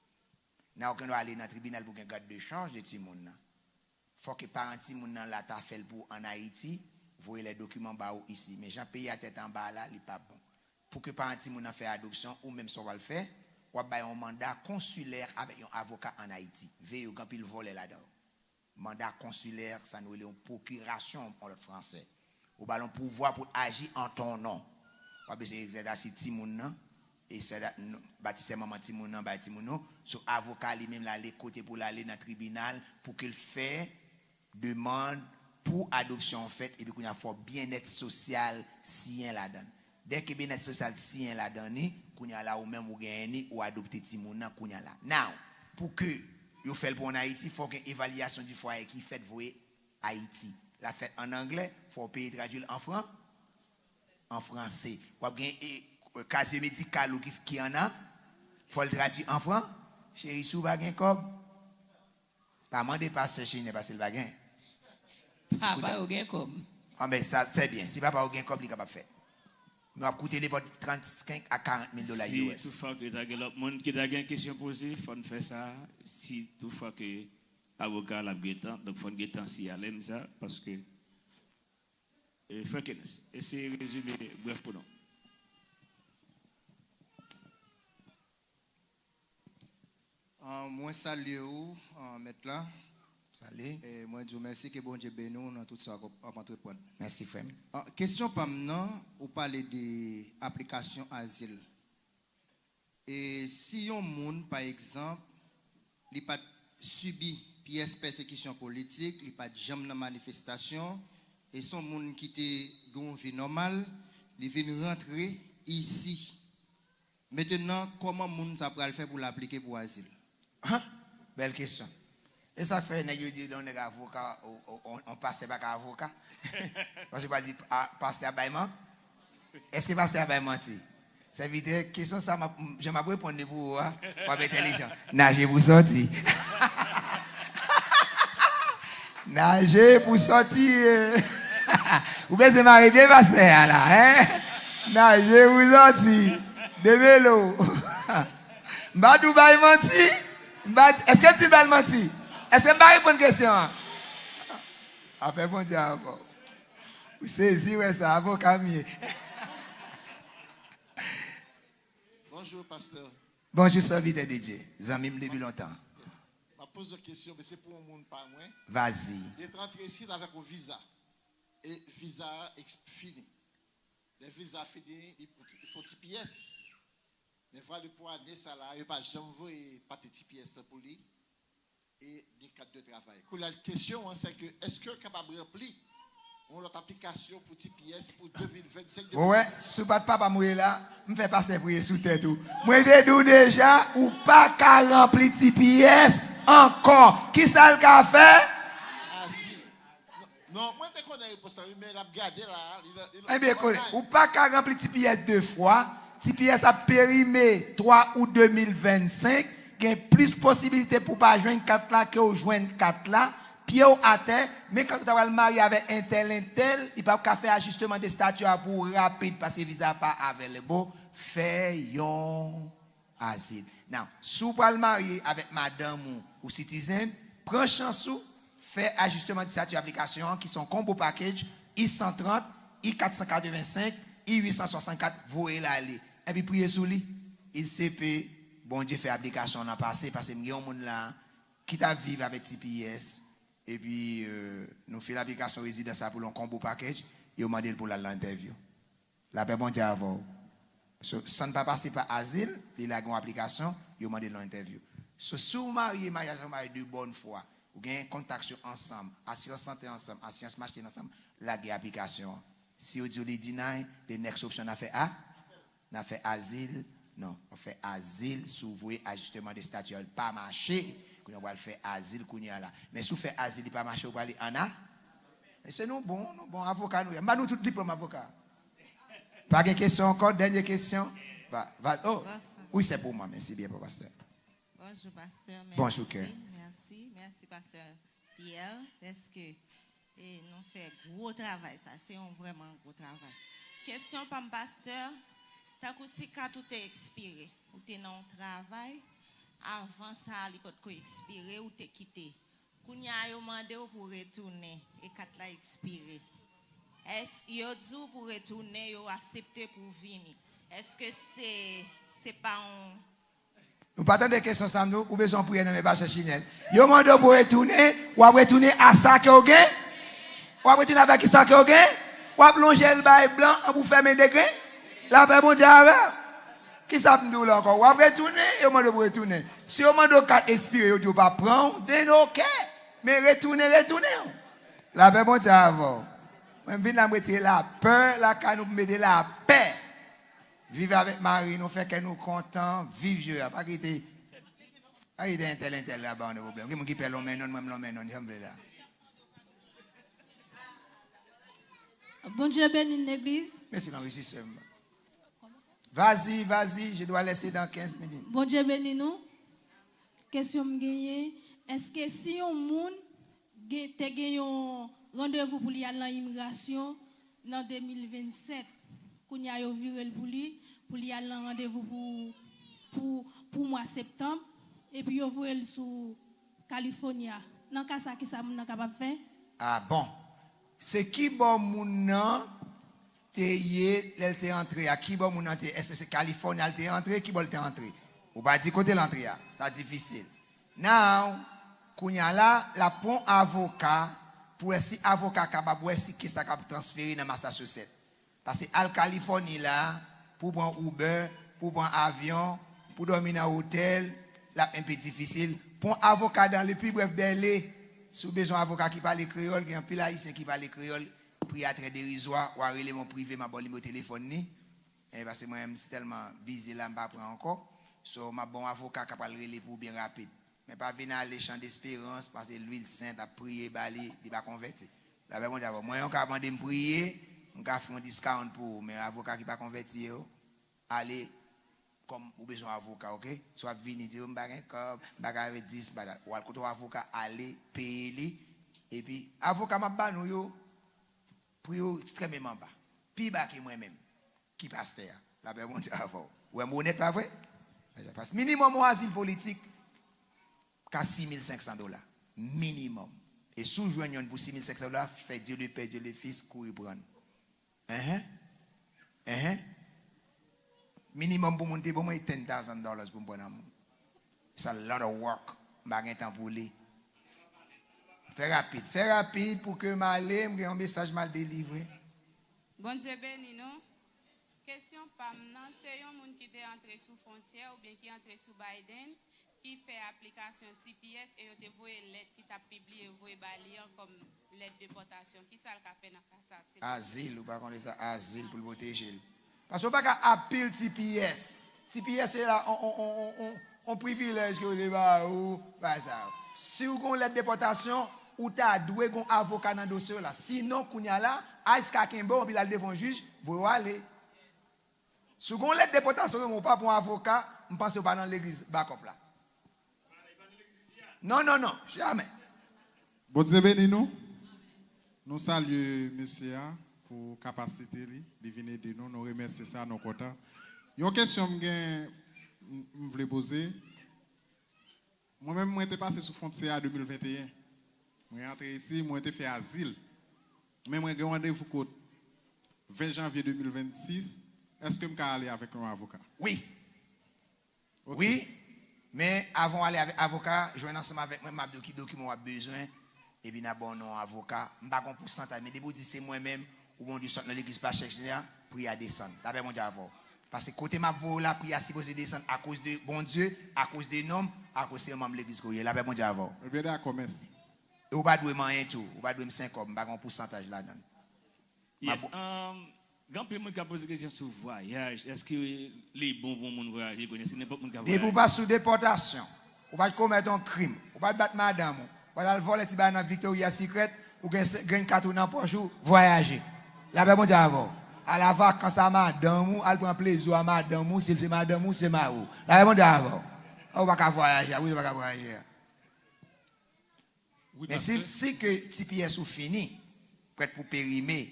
N a okenn dwa ale nan tribinal pou gen garde de charge de timoun nan. Fòk paran timoun nan la ta fè l pou ann Ayiti, voye lè dokiman ba ou isi. Men jan peyi a tèt anba a la, li pa bon. Pou ke paran timoun nan fè adopsyon, ou menm sa w pral fè, w ap bay yon manda konsilè avèk yon avoka ann Ayiti. Veye w, gen anpil vòlè ladan yo. Manda konsilè, sa nou rele yon pwokirasyon an lòt fransè. Ou ba l yon pouvwa pou l aji an ton non. W ap bezwen egzèse timoun nan, e sèda-, n-, batisè manman timoun nan bay timoun nou. So, avoka li menm l ale kote pou l ale nan tribinal pou ke l fè demann pou adopsyon an fèt, epi kounye a fò byennèt sosyal siyen ladan l. Dèke byennèt sosyal siyen ladan li, kounye a la ou menm ou genyen li, ou adopte timoun nan kounye a la. Now, pou ke yo fè l pou ann Ayiti, fò gen evalyasyon di fwaye ki fèt voye Ayiti. L ap fèt ann anglè, fò w peye tradui l an fran-, an franse. W ap gen, e, kazye medikal ou ki, ki ann an, fò l tradui an fran-, cheri, si w pa gen kòb, pa mande pastè Chenè paske l pa gen. Papa yo gen kòb. Anben, sa, se byen. Si papa yo gen kòb, li kapab fèt. Nou ap koute nenpòt trannsenk a karant mil dola. Si U S. Toutfwa ke ta gen lòt moun ki ta gen kesyon poze, fò n fè sa. Si toutfwa ke avoka l ap gentan, donk fò n gentan siyale m sa, paske, e, Franckens, eseye rezime brèf pou nou. Ah, mwen salye ou, ah, mèt la. Salye. E mwen di w mèsi, ke Bondye beni w nan tout sa w ap, ap antreprann. Mèsi, frè m. Ah, kesyon pa m nan, ou pale de aplikasyon azil. E si yon moun, pa egzanp, li pa t sibi pyès pèsekisyon politik, li pa t janm nan manifestasyon, e se yon moun ki te gen yon vi nòmal, li vin rantre isi. Mentenan, kòman moun sa pral fè pou l aplike pou azil? Han? Bèl kesyon. E sa k fè nèg yo di lè yon nèg avoka, o, o, o, yon pastè pa ka avoka? Paske pa di, a, pastè ap bay man-, èske pastè ap bay manti? Sèvitè, kesyon sa, m ap, jan m ap reponn li pou ou a, w ap entèlijan. Naje pou sòti. Naje pou sòti. Ou bezwen mare pye pastè a la, en? Naje pou sòti. Demele w. M pa di w bay manti. M pa, èske m di l bay manti? Èske m pa reponn kesyon an? Apre Bondye avè w. Ou sezi wè sa, avoka m ye. Bonjou, pastè. Bonjou, sèvitè de Dye. Zanmi m depi lontan. M ap poze yon kesyon, men se pou yon moun pa mwen. Vazi. Li te rantre isit avèk yon viza. E viza a eks- fini. Lè viza a fini, li pou ti- li fè yon T P S. Men vwala pou ane sa la, yo pa janm voye papye T P S la pou li. E ni kat de travay. Kounye a, kesyon an, se ke, èske l kapab ranpli yon lòt aplikasyon pou T P S pou de mil vennsenk, Ou wè, de mil vennsenk? Si w pa t papa m ou ye la, m fè pastè priye sou tèt ou. Mwen te di w deja, ou pa ka ranpli T P S ankò. Kisa l ka fè? Azil. Non, non, mwen te konnen repons la, wi, men l ap gade la. Li, li, li, Ebyen, konnen, ou pa ka ranpli T P S de fwa. T P S ap perime twa out de mil vennsenk. Gen plis posibilite pou w pa jwenn kat la ke w jwenn kat la. Pye w atè, men kan ou ta pral marye avèk entèl, entèl, li p ap ka fè ajisteman de stati a pou ou rapid paske viza a pa available. Fè yon azil. Now, si w pral marye avèk madanm ou, ou citizen, pran chans ou, fè ajisteman de stati aplikasyon an, ki se yon combo package, I san trant, I kat san katrevensenk, I uit san swasannkat, voye l ale. Epi priye sou li. I se pe Bondye fè aplikasyon an pase, paske m gen yon moun la ki t ap viv avèk T P S, epi euh, nou fil aplikasyon rezidans la pou l yon combo package, yo mande l pou l al nan entèvyou. Lapè Bondye avè w. So, san n pa pase pa azil, li lage yon aplikasyon, yo mande l yon entèvyou. So, si w marye, maryaj an marye de bòn fwa, ou gen kontak yo ansanm, asirans sante ansanm, asirans machin ansanm, lage aplikasyon an. Si yo di w li deny, the next option n a fè a, n a fè azil, non, w fè azil, si w voye ajisteman de stati a, li pa mache, kounye a w pral fè azil kounye a la. Men si w fè azil, li pa mache, w prale ann a, mesye nou bon, nou bon, avoka nou ye. M ba nou tout diplòm avoka. Pa gen kesyon ankò? Dènye kesyon? Va, va, oh, Bonsoir. Oui, c'est pour moi. Merci bien, pastè. Bonjou, pastè. Bonjou, kè. Mèsi, mèsi, pastè Pierre, dèske e, nou fè gwo travay sa. Se yon vrèman gwo travay. Kesyon pa m, pastè, tankou si kat ou te ekspire, ou te nan yon travay, avan sa a, li potko ekspire, ou te kite. Kounye a, yo mande w pou retounen, e kat la ekspire. Èske yo di w pou retounen, yo aksepte pou w vini? Èske se, se pa yon Nou pa tande kesyon sa m di w, ou bezwen yon priyè nan men pastè Chinèl. Yo mande w pou retounen, w ap retounen a sa ke w gen? W ap retounen avèk ki sa ke w gen? W ap lonje l bay blan an pou fèmen degren? Lapè Bondye avè w. Kisa m di w la ankò? W ap retounen, yo mande w pou retounen. Si yo mande w kat ekspire, yo di w pa pran w, then ok. Men retounen, retounen w. Lapè Bondye avè w. Mwen m vin la m retire lapè lakay nou pou mete lapè. Viv avèk mari nou, fè kè nou kontan, viv je a. Pa kite, pa kite entèl, entèl la ba nou pwoblèm. Gen moun ki pè lonmen nonn, mwen m lonmen nonn, jan m vle la. Bondye beni legliz. Mèsi, non, rejis m. Vas-y, vas-y, je dois laisser dans quinze minutes. Bondye beni nou. Kesyon m genyen, èske si yon moun gen, te gen yon randevou pou li al nan imigrasyon nan de mil vennsenk, kounye a yo vire l pou li, pou li al nan randevou pou, pou, pou mwa septanm, epi yo voye l sou California. Nan ka sa, kisa moun nan kapab fè? Ah bon? Se ki bò moun nan te ye lè l te antre a? Ki bò moun nan te ye? Èske se Kalifòni a l te antre? Ki bò l te antre? Ou pa di kote l antre a. Sa difisil. Now, kounye a la, l ap pran yon avoka pou wè si avoka kapab wè si kes la kapab transfere nan Massachusetts. Paske al Kalifòni la, pou w pran Uber, pou w pran avyon, pou w dòmi nan otèl, l ap enpe difisil. Pran avoka dans le plus bref délai. Si w bezwen avoka ki pale kreyòl, gen anpil Ayisyen ki pale kreyòl, pri a trè derizwa, w a rele m an prive, m a ba w nimewo telefòn li. E paske mwen menm, si tèlman bizi la, m pa pran ankò. So, m ap ba w avoka k ap pral rele pou w byen rapid. Men pa vin ale Chan Desperans, pase Lwil Sent ap priye ba li, li pa konvèti. Lapè Bondye avè w. Mwen, yon ka mande m priye, m ka fè yon discount pou ou, men avoka ki pa konvèti yo, ale kòm ou bezwen avoka, oke? Si w ap vini, di yo, "M pa gen kòb, m pa ka met dis, m pa dat." Ou al kote yon avoka, ale, peye li, epi avoka m ap ba nou yo, Pri yo ekstrèmeman ba. Pi ba ke mwen menm, ki pastè a. Lapè Bondye avè w. Ou wè m onèt, pa vre? Paske minimòm yon azil politik, ka sis mil senk san dola. Minimòm. E si w jwenn youn pou sis mil senk san dola, fè Dieu le Père, Dieu le Fils, kouri pran l. Enhen. Enhen. Minimòm pou moun te ban mwen ten thousand dollars pou m pran nan moun. It's a lot of work. M pa gen tan pou li. Fè rapid. Fè rapid pou ke m ale, m gen yon mesaj m al delivre. Bondye beni nou. Kesyon pa m nan, se yon moun ki te antre sou fwontyè oubyen ki antre sou Biden, ki fè aplikasyon T P S e yo te voye lèt ki t ap pibliye, yo voye ba li an kòm lèt depòtasyon. Kisa l ka fè nan ka sa, silvouplè? Azil, ou pa konnen sa, azil pou l pwoteje l. Paske w pa ka apil T P S. T P S se la, on, on, on, on, on, on privilèj ke yo te ba ou, bagay sa yo. Si w gen yon lèt depòtasyon, ou ta dwe gen yon avoka nan dosye w la. Sinon, kounye a la, ICE ka kenbe w, anpi l al devan yon jij, voye w ale. Si w gen yon lèt depòtasyon nan men w, ou pa pran avoka, m panse w pa nan legliz bakòp la. Non, non, non, jamè. Bondye beni nou. Nou salye mesye a pou kapasite li. Li vin ede nou. Nou remèsye sa, nou kontan. Yon kesyon m gen, m, m vle poze. Mwen menm, mwen te pase sou fwontyè a de mil venteyen. Mwen antre isi, mwen te fè azil. Men mwen gen randevou kot ven janvye de mil vennsis. Èske m ka ale avèk yon avoka? Wi. Ok. Wi, men avan w ale avèk avoka, jwenn ansanm avèk mwen, m ap di w ki dokiman w ap bezwen, epi n a ba w non avoka. M pa gen yon pousantaj, men depi w di se mwen menm, ou Bondye sot nan legliz pa chèche a, pri a desann. Lapè Bondye avè w. Paske kote m ap voye w la, pri a sipoze desann akoz de Bondye, akoz de non m, akoz se yon manm legliz ke w ye. Lapè Bondye avè w. Ebyen, dakò, mèsi. E ou pa dwe m anyen tou. Ou pa dwe m senk kòb. M pa gen yon pousantaj ladan l. Yes. Um, gen anpil moun k ap poze kesyon sou vwayaj. Èske li bon pou yon moun vwayaje? Konnen se nenpòt moun ka vwayaje. Depi ou pa sou depòtasyon, ou pa t komèt yon krim, ou pa t bat madanm ou, ou pa t al vòlè ti bagay nan Victoria's Secret, ou gen se- grenn kat ou nan pòch ou, vwayaje. Lapè Bondye avè w. Al a vakans a madanm ou, al pran plezi w a madanm ou, si l se madanm ou, se mari w. Lapè Bondye avè w. Ou pa ka vwayaje, wi, ou pa ka vwayaje. Wi, men si, pastè. Si ke T P S ou fini, prèt pou perime,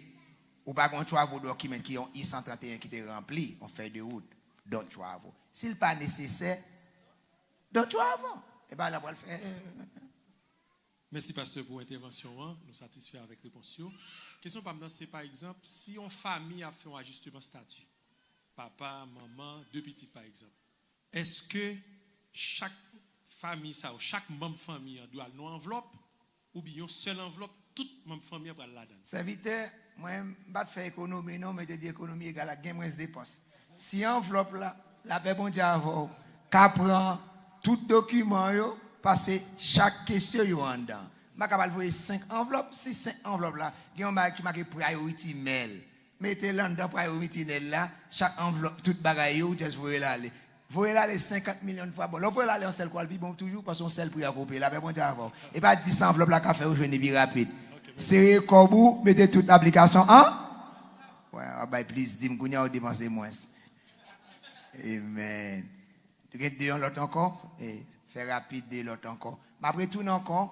ou pa gen yon travel document ki yon I san tranteyen ki te ranpli, yon fèy de wout, don't travel. Si l pa nesesè, don't travel. E pa la pral fè. Mèsi, pastè, pou entèvansyon an. Nou satisfè avèk repons yo. Kesyon pa m nan, se, pa egzanp, si yon fanmi ap fè yon ajisteman stati, papa, manman, de pitit, pa egzanp, èske chak fanmi sa yo, chak manm fanmi an dwe al nan yon anvlòp, oubyen yon sèl anvlòp, tout manm fanmi an pral ladan l? Sèvitè, mwen, m pa t fè ekonomi non, mwen te di ekonomi egal ak gen mwens depans. Si anvlòp la, lapè Bondye avè w, ka pran tout dokiman yo, paske chak kesyon yo anndan. M pa ka al voye senk anvlòp, si senk anvlòp la, gen yon bagay ki make priority mail. Mete l anndan priority mail la, chak anvlòp, tout bagay yo, ou just voye l ale. Voye l ale senkant milyon fwa. Bon, lè w voye l ale yon sèl kou, l pi bon toujou, paske yon sèl pri a koupé. Lapè Bondye avè w. E pa dis anvlòp la ka fè yo jwenn li pi rapid. Sere kòb ou, mete tout aplikasyon an. Wè, w ap bay plis dim, kounye a ou depanse mwens. Amen. Gen de yon lòt ankò? E, fè rapid, de lòt ankò. M ap retounen ankò.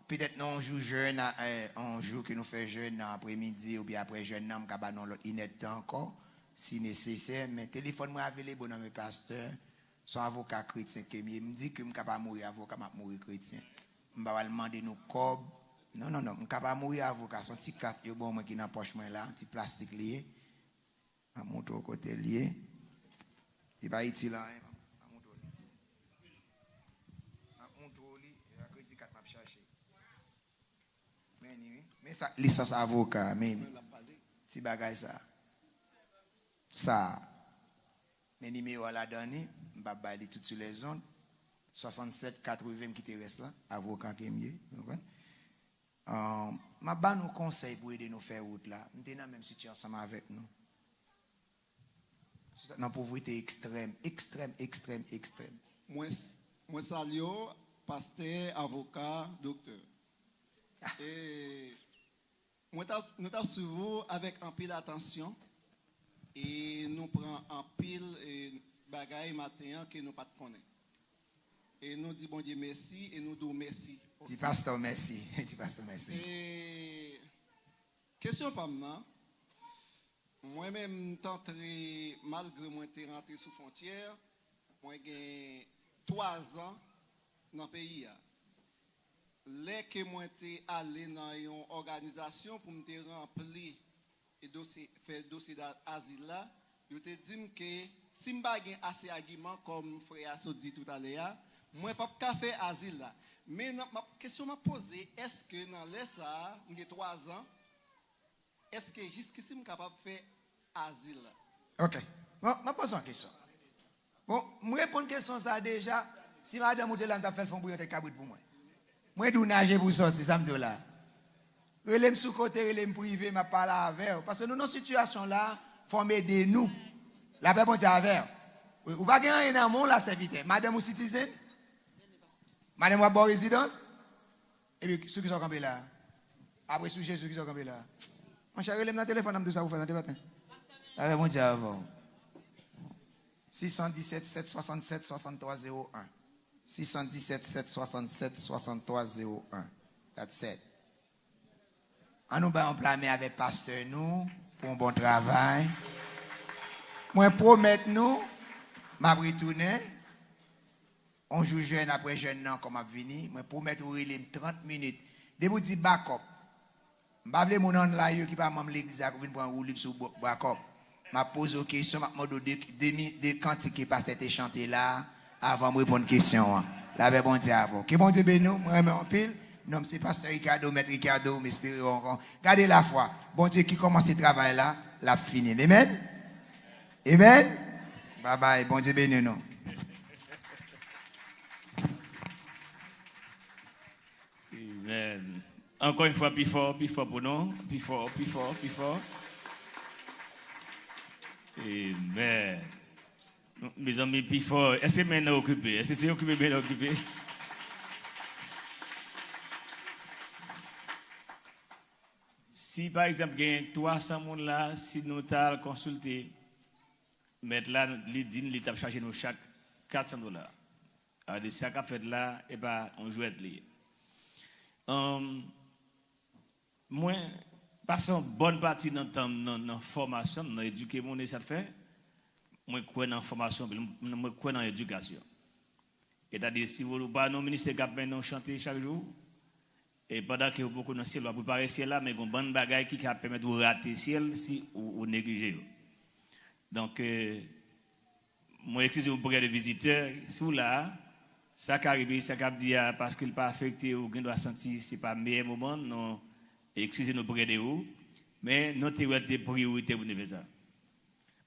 Petèt nan yon jou jèn, a, e, yon jou ke nou fè jèn nan apremidi oubyen aprè jèn nan, m ka ba nou yon lòt inèdtan ankò, si nesesè. Men telefòn mwen available nan men pastè. Se yon avoka kretyen ke m ye. M di ke m ka pa mouri avoka, m ap mouri kretyen. M pa pral mande nou kòb. Non, non, non. M ka pa mouri avoka. Se yon ti kat yo ban mwen ki nan pòch mwen la, yon ti plastik li ye. M ap montre w kote l ye. Li pa itil anyen. M ap montre w li. M ap montre w li. E a kredi kat m ap chache. Men li, wi. Men sa, lisans avoka, men li. Ti bagay sa. Sa. Men nimewo a ladan li, m p ap bay li tout sou lèzond. Swasannsèt katreven m kite rès la, avoka ke m ye, w konprann? Ah, m ap ba nou konsèy pou ede nou fè wout la. M te nan menm sitiyasyon ansanm avèk nou. Nan povrete ekstrèm, ekstrèm, ekstrèm, ekstrèm. Mwen, mwen salye w, pastè, avoka, doktè. E mwen t ap, nou t ap swiv ou avèk anpil atansyon e nou pran anpil, e, bagay maten an ke nou pa t konnen. E nou di Bondye mèsi e nou di w mèsi osi. Di pastè mèsi. Di pastè mèsi. E Kesyon pa m nan, mwen menm m t antre, malgre mwen te rantre sou fwontyè, mwen gen twa zan nan peyi a. Lè ke mwen te ale nan yon òganizasyon pou m te ranpli e dosye, fè dosye da-, azil la, yo te di m ke si m pa gen ase agiman, kòm frè a sot di toutalè a, mwen p ap ka fè azil la. Men nan, m ap, kesyon m ap poze, èske nan lè sa a, m gen twa zan, èske jiskisi m kapab fè azil la? Ok. Bon, m ap poze yon kesyon. Bon, m reponn kesyon sa a deja. Si madanm ou te la, m t ap fè l fè yon bouyon tèt kabrit pou mwen. Mwen di w naje pou w sòti, sa m di w la. Rele m sou kote, rele m prive, m ap pale avè w. Paske nou nan sitiyasyon la, fò m ede nou. Lapè Bondye avè w. Wi, ou pa gen anyen nan men w la, sèvitè. Madanm ou citizen? Madanm w ap ba w rezidans? Epi, sou kisa w kanpe la? Apre sou Jezi, sou kisa w kanpe la? Monchè, rele m nan telefòn, an m di w sa pou fè, tande maten. Lapè Bondye avè w. Six cent dix-sept, sept soixante-sept, soixante-trois zéro un. Six cent dix-sept, sept soixante-sept, soixante-trois zéro un. That's it. An nou bay yon pla men avèk pastè nou pou yon bon travay. Mwen pwomèt nou, m ap retounen. On jou jèn apre jèn nan ankò m ap vini. Mwen pwomèt ou rele m trant minit. Depi w di bakòp, m pa vle moun online yo ki pa manm legliz la ki vin pran woulib sou bo-, bwa kòb. M ap poze w kesyon, m ap mande w de, de mi-, de kantik ke pastè te chante la, avan m reponn kesyon an. Lapè Bondye avè w. Ke Bondye beni w, mwen renmen w anpil. Non m se pastè Ricardo, mèt Ricardo, m espere w ankò. Gade lafwa. Bondye ki kòmanse travay la, l ap fini l. Amen? Amen? Bye bye. Bondye beni nou. Amen. Ankò yon fwa, pi fò, pi fò pou nou. Pi fò, pi fò, pi fò. Amen. Mezanmi, pi fò. Èske men nan okipe? Èske se okipe men nan okipe? Si, pa egzanp, gen twa san moun la, si nou ta al konsilte mèt la, li di n li t ap chaje nou chak kat san dola. Sa vle di sa k ap fèt la, e pa yon jwèt li ye. Ann, mwen pase yon bòn pati nan tan m nan, nan fòmasyon, nan edike moun, e sa k fè mwen kwè nan fòmasyon, mwen, mwen kwè nan edikasyon. Sètadi, si w pa nan yon ministè k ap mennen w chante chak jou, e pandan ke w poko nan syèl, w ap prepare syèl la, men gen yon bann bagay ki ka pèmèt ou rate syèl si ou, ou neglije yo. Donk, e, mwen eskize w, prè de vizitè, si w la a, sa ka rive, sa k ap di a, paske l pa afekte w, ou gen dwa santi se pa meyè moman, non, eskize nou prè de ou, men nou te wè l te priyoritè pou nou fè sa.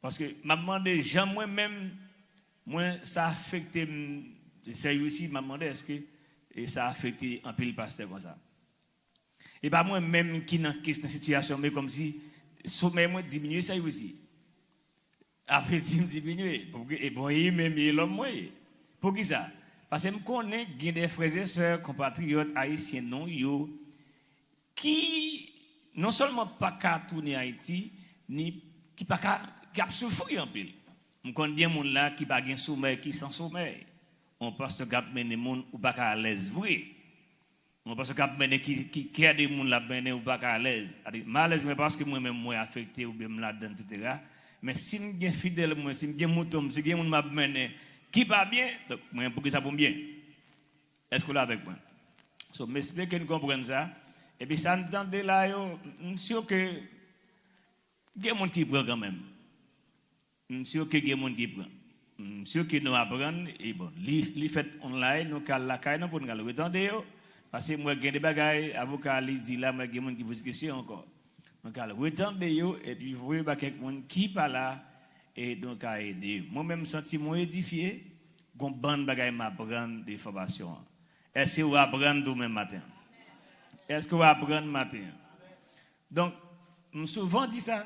Paske m ap mande, jan mwen menm, mwen, sa afekte m, sè Yusi, m ap mande, èske, e sa afekte anpil pastè konsa? E pa mwen menm ki nan kes, nan sitiyasyon, men kòmsi somèy mwen diminye, sè Yusi. Apeti m diminye. Pou ki, e bon, e menm e lòm mwen ye. Poukisa? Paske m konnen gen de frè e sè, konpatriyòt ayisyen nou yo, ki non sèlman pa ka tounen Ayiti, ni ki pa ka, ki ap soufri anpil. M konn gen moun la ki pa gen somèy, ki san somèy. Yon pastè k ap mennen moun, ou pa ka alèz vre. Yon pastè k ap mennen ki, ki kè de moun l ap mennen, ou pa ka alèz. Sètadi, m alèz mwen paske mwen menm mwen afekte oubyen m ladan, etsetera. Men si m gen fidèl mwen, si m gen mouton m, si gen moun m ap mennen ki pa byen, donk mwen poukisa pou m byen? Èske w la avèk mwen? So, m espere ke n konprann sa. Epi sa n tande la yo, m si ke gen moun ki pran kanmenm. M si ke gen moun ki pran. M si ke nou aprann, e bon, li, li fèt online, nou ka al lakay nou pou n al retande yo. Paske m wè gen de bagay, avoka li di la, m wè gen moun ki poze kesyon ankò. Nou ka al retande yo, epi voye ba kèk moun ki pa la, e nou ka ede yo. Mwen menm, m santi mwen edifye, gon bann bagay m aprann de fòmasyon an. Èske w aprann tou menm maten an? Èske w aprann maten an? Donk, m souvan di sa,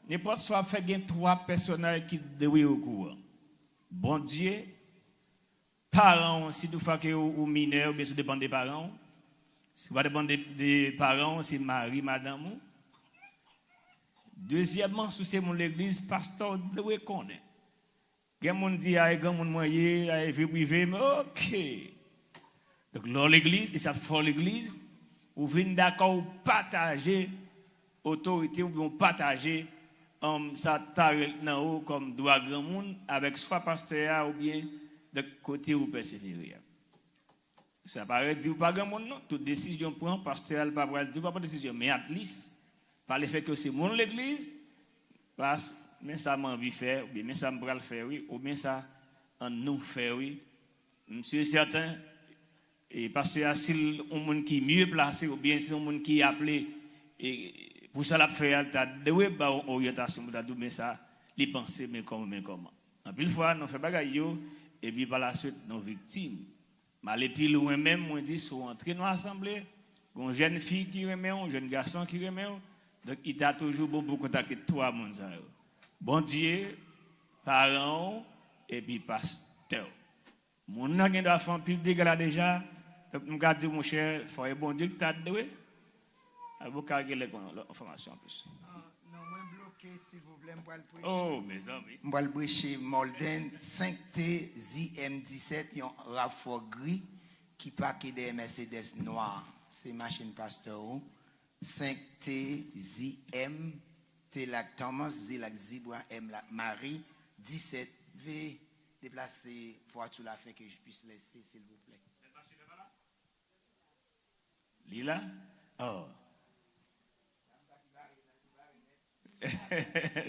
nenpòt sa w ap fè, gen twa pèsonaj ki dwe okouran. Bondye, paran w, si toutfwa ke ou, ou minè, oubyen si w depann de paran w. Si w pa depann de, de paran w, se mari, madanm ou. Dezyèmman, si w se moun legliz, pastè w dwe konnen. Gen moun di, a, e granmoun mwen ye, a, e vi prive m, oke. Donk, lè w legliz, e sa fè w legliz, ou vin dakò, ou pataje otorite oubyen w pataje, um, sa ta rele nan ou kòm dwa granmoun avèk swa pastè a oubyen de kote ou pèsevere a. Sa pa vle di ou pa granmoun non. Tout desizyon pran, pastè a l pa pral di ou pa pran desizyon. Men at least, pa lefèt ke w se moun legliz, pas, men sa m anvi fè, oubyen men sa m pral fè wi, oubyen sa ann nou fè wi. M si e sèten, e pastè a, si l yon moun ki mye plase, oubyen si yon moun ki aple, e, pou sa l ap fè a, l ta dwe ba w oryantasyon pou ta di w, men sa, li panse, men kòman, men kòman. Anpil fwa, nou fè bagay yo, epi pa la swit, nou viktim. M ale pi lwen menm, mwen di, si w antre nan asanble, gen yon jèn fi ki renmen w, jèn gason ki renmen w, donk, li ta toujou bon pou w kontakte twa moun sa yo. Bondye, paran w, epi pastè w. Moun nan gen dwa fè anpil dega la deja, donk, m ka di w, monchè, fò e Bondye ki ta dwe. Avoka gen lè gen lòt enfòmasyon anplis. Ah, non, mwen bloke, silvouplè, m pral preche. Oh, mezanmi. M pral preche Malden, senk T Z M disèt, yon Rav Fò gri ki pake dèyè Mercedes nwa. Se machin pastè ou. Senk T Z M, T la ak Thomas, Z la ak Zebra, M la ak Marie, disèt. Veuillez déplacer voiture là afin que je puisse laisser, s'il vous plaît. Li la? Oh.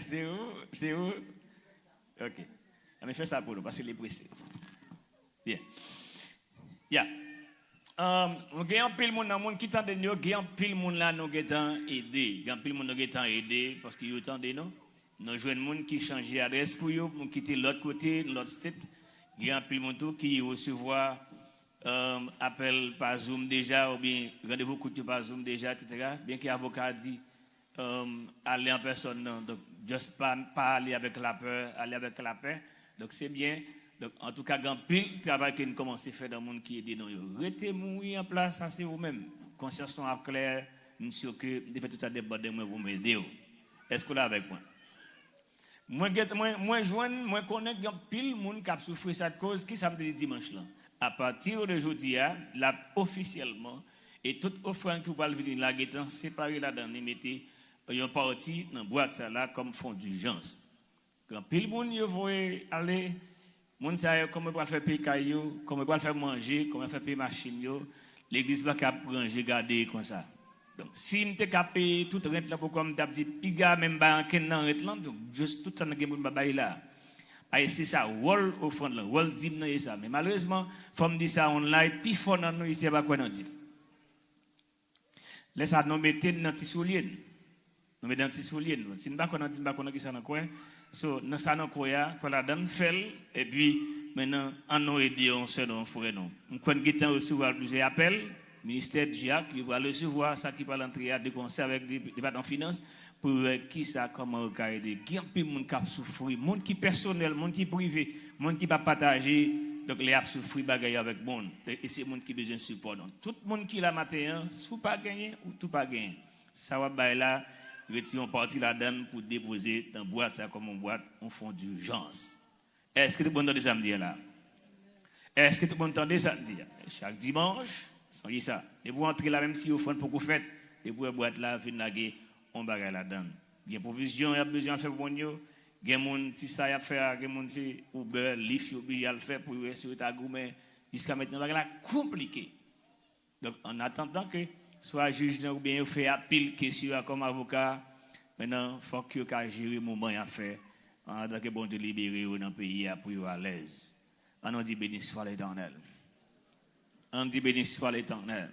Se ou? Se ou? Ok. Ann fè sa pou nou, paske li prese. Byen. Ya. Um, gen anpil moun nan moun ki tande n yo, gen anpil moun la nou gentan ede. Gen anpil moun nou gentan ede, paske yo tande nou. Nou jwenn moun ki chanje adrès pou yo, moun kite lòt kote, nan lòt state. Gen anpil moun tou ki resevwa, um, apèl pa Zoom deja, oubyen randevou kout yo pa Zoom deja, etsetera. Byen ke avoka a di, um, ale an pèsòn nan. Donk, just pa, pa ale avèk lapè, ale avèk lapè. Donk, se byen. Donk, antouka, gen anpil travay ke n kòmanse fè nan moun ki ede nou yo. Rete mouri an plas, sa se ou menm. Konsyans nou ap klè, m si ke m te fè tout sa depann de mwen pou m ede w. Èske w la avèk mwen? Mwen gen, mwen, mwen jwenn, mwen konnen gen anpil moun k ap soufri sa k koz, kisa m te di dimanch lan? Apati de jodi a, l ap ofisyèlman, e tout ofrann ki w pral vini la gentan separe ladan li, mete yon pati nan bwat sa la kòm fon dijans. Gen anpil moun yo voye ale, moun sa yo, kòman yo pral fè peye kay yo, kòman yo pral fè manje, kòman yo fè peye machin yo, legliz pa ka ap ranje gade konsa. Donk, si m te ka peye tout rent lan pou kò m, m t ap di, piga, men m bay ankenn nan rent lan, donk, just tout sa nan gen pou m pa bay la. Ay, se sa, wòl ofrann lan, wòl dim nan, e sa. Men malerezman, fò m di sa online, pifò nan nou isi a pa kwè nan dim. Lè sa, nou mete n nan ti soulye n. Nou mete n nan ti soulye n. Si n pa kwè nan dim, n pa kwè nan kisa n kwè. So, nan sa n kwè a, kwè ladan n, fè l, epi, mennan, ann nou ede yon sè nou, yon frè nou. M kwè n gentan resevwa plizyè apèl, ministè Dyak, yo pral resevwa sa ki pral antre a de konsè avèk de-, depatman finans, pou yo wè kisa, kòman yo ka ede. Gen anpil moun k ap soufri, moun ki pèsonèl, moun ki prive, moun ki pa pataje, donk lè y ap soufri bagay yo avèk moun. E, e se moun ki bezwen sipò nou. Tout moun ki la maten an, si w pa genyen, ou tou pa genyen. Sa w ap bay la, retire yon pati ladan l pou depoze nan bwat sa kòm yon bwat, yon fon dijans. Èske tout moun tande sa m di a la? Èske tout moun tande sa m di a? Chak dimanch, sonje sa. Depi w antre la, menm si ofrann poko fèt, depi w wè bwat la, vin lage yon bagay ladan l. Gen pwovizyon y ap bezwen al fè pou moun yo. Gen moun, ti sa y ap fè a, gen moun se Uber, Lyft yo oblije al fè pou yo wè si yo ta goumen jiska mentnan. Bagay la konplike. Donk, an atandan ke swa jij nan oubyen yo fè apil kesyon a kòm avoka, mennan, fòk yo ka jere moman y ap fè, antanke Bondye libere yo nan peyi a pou yo alèz. Ann nou di, Béni soit l'Éternel. Ann di, Béni soit l'Éternel.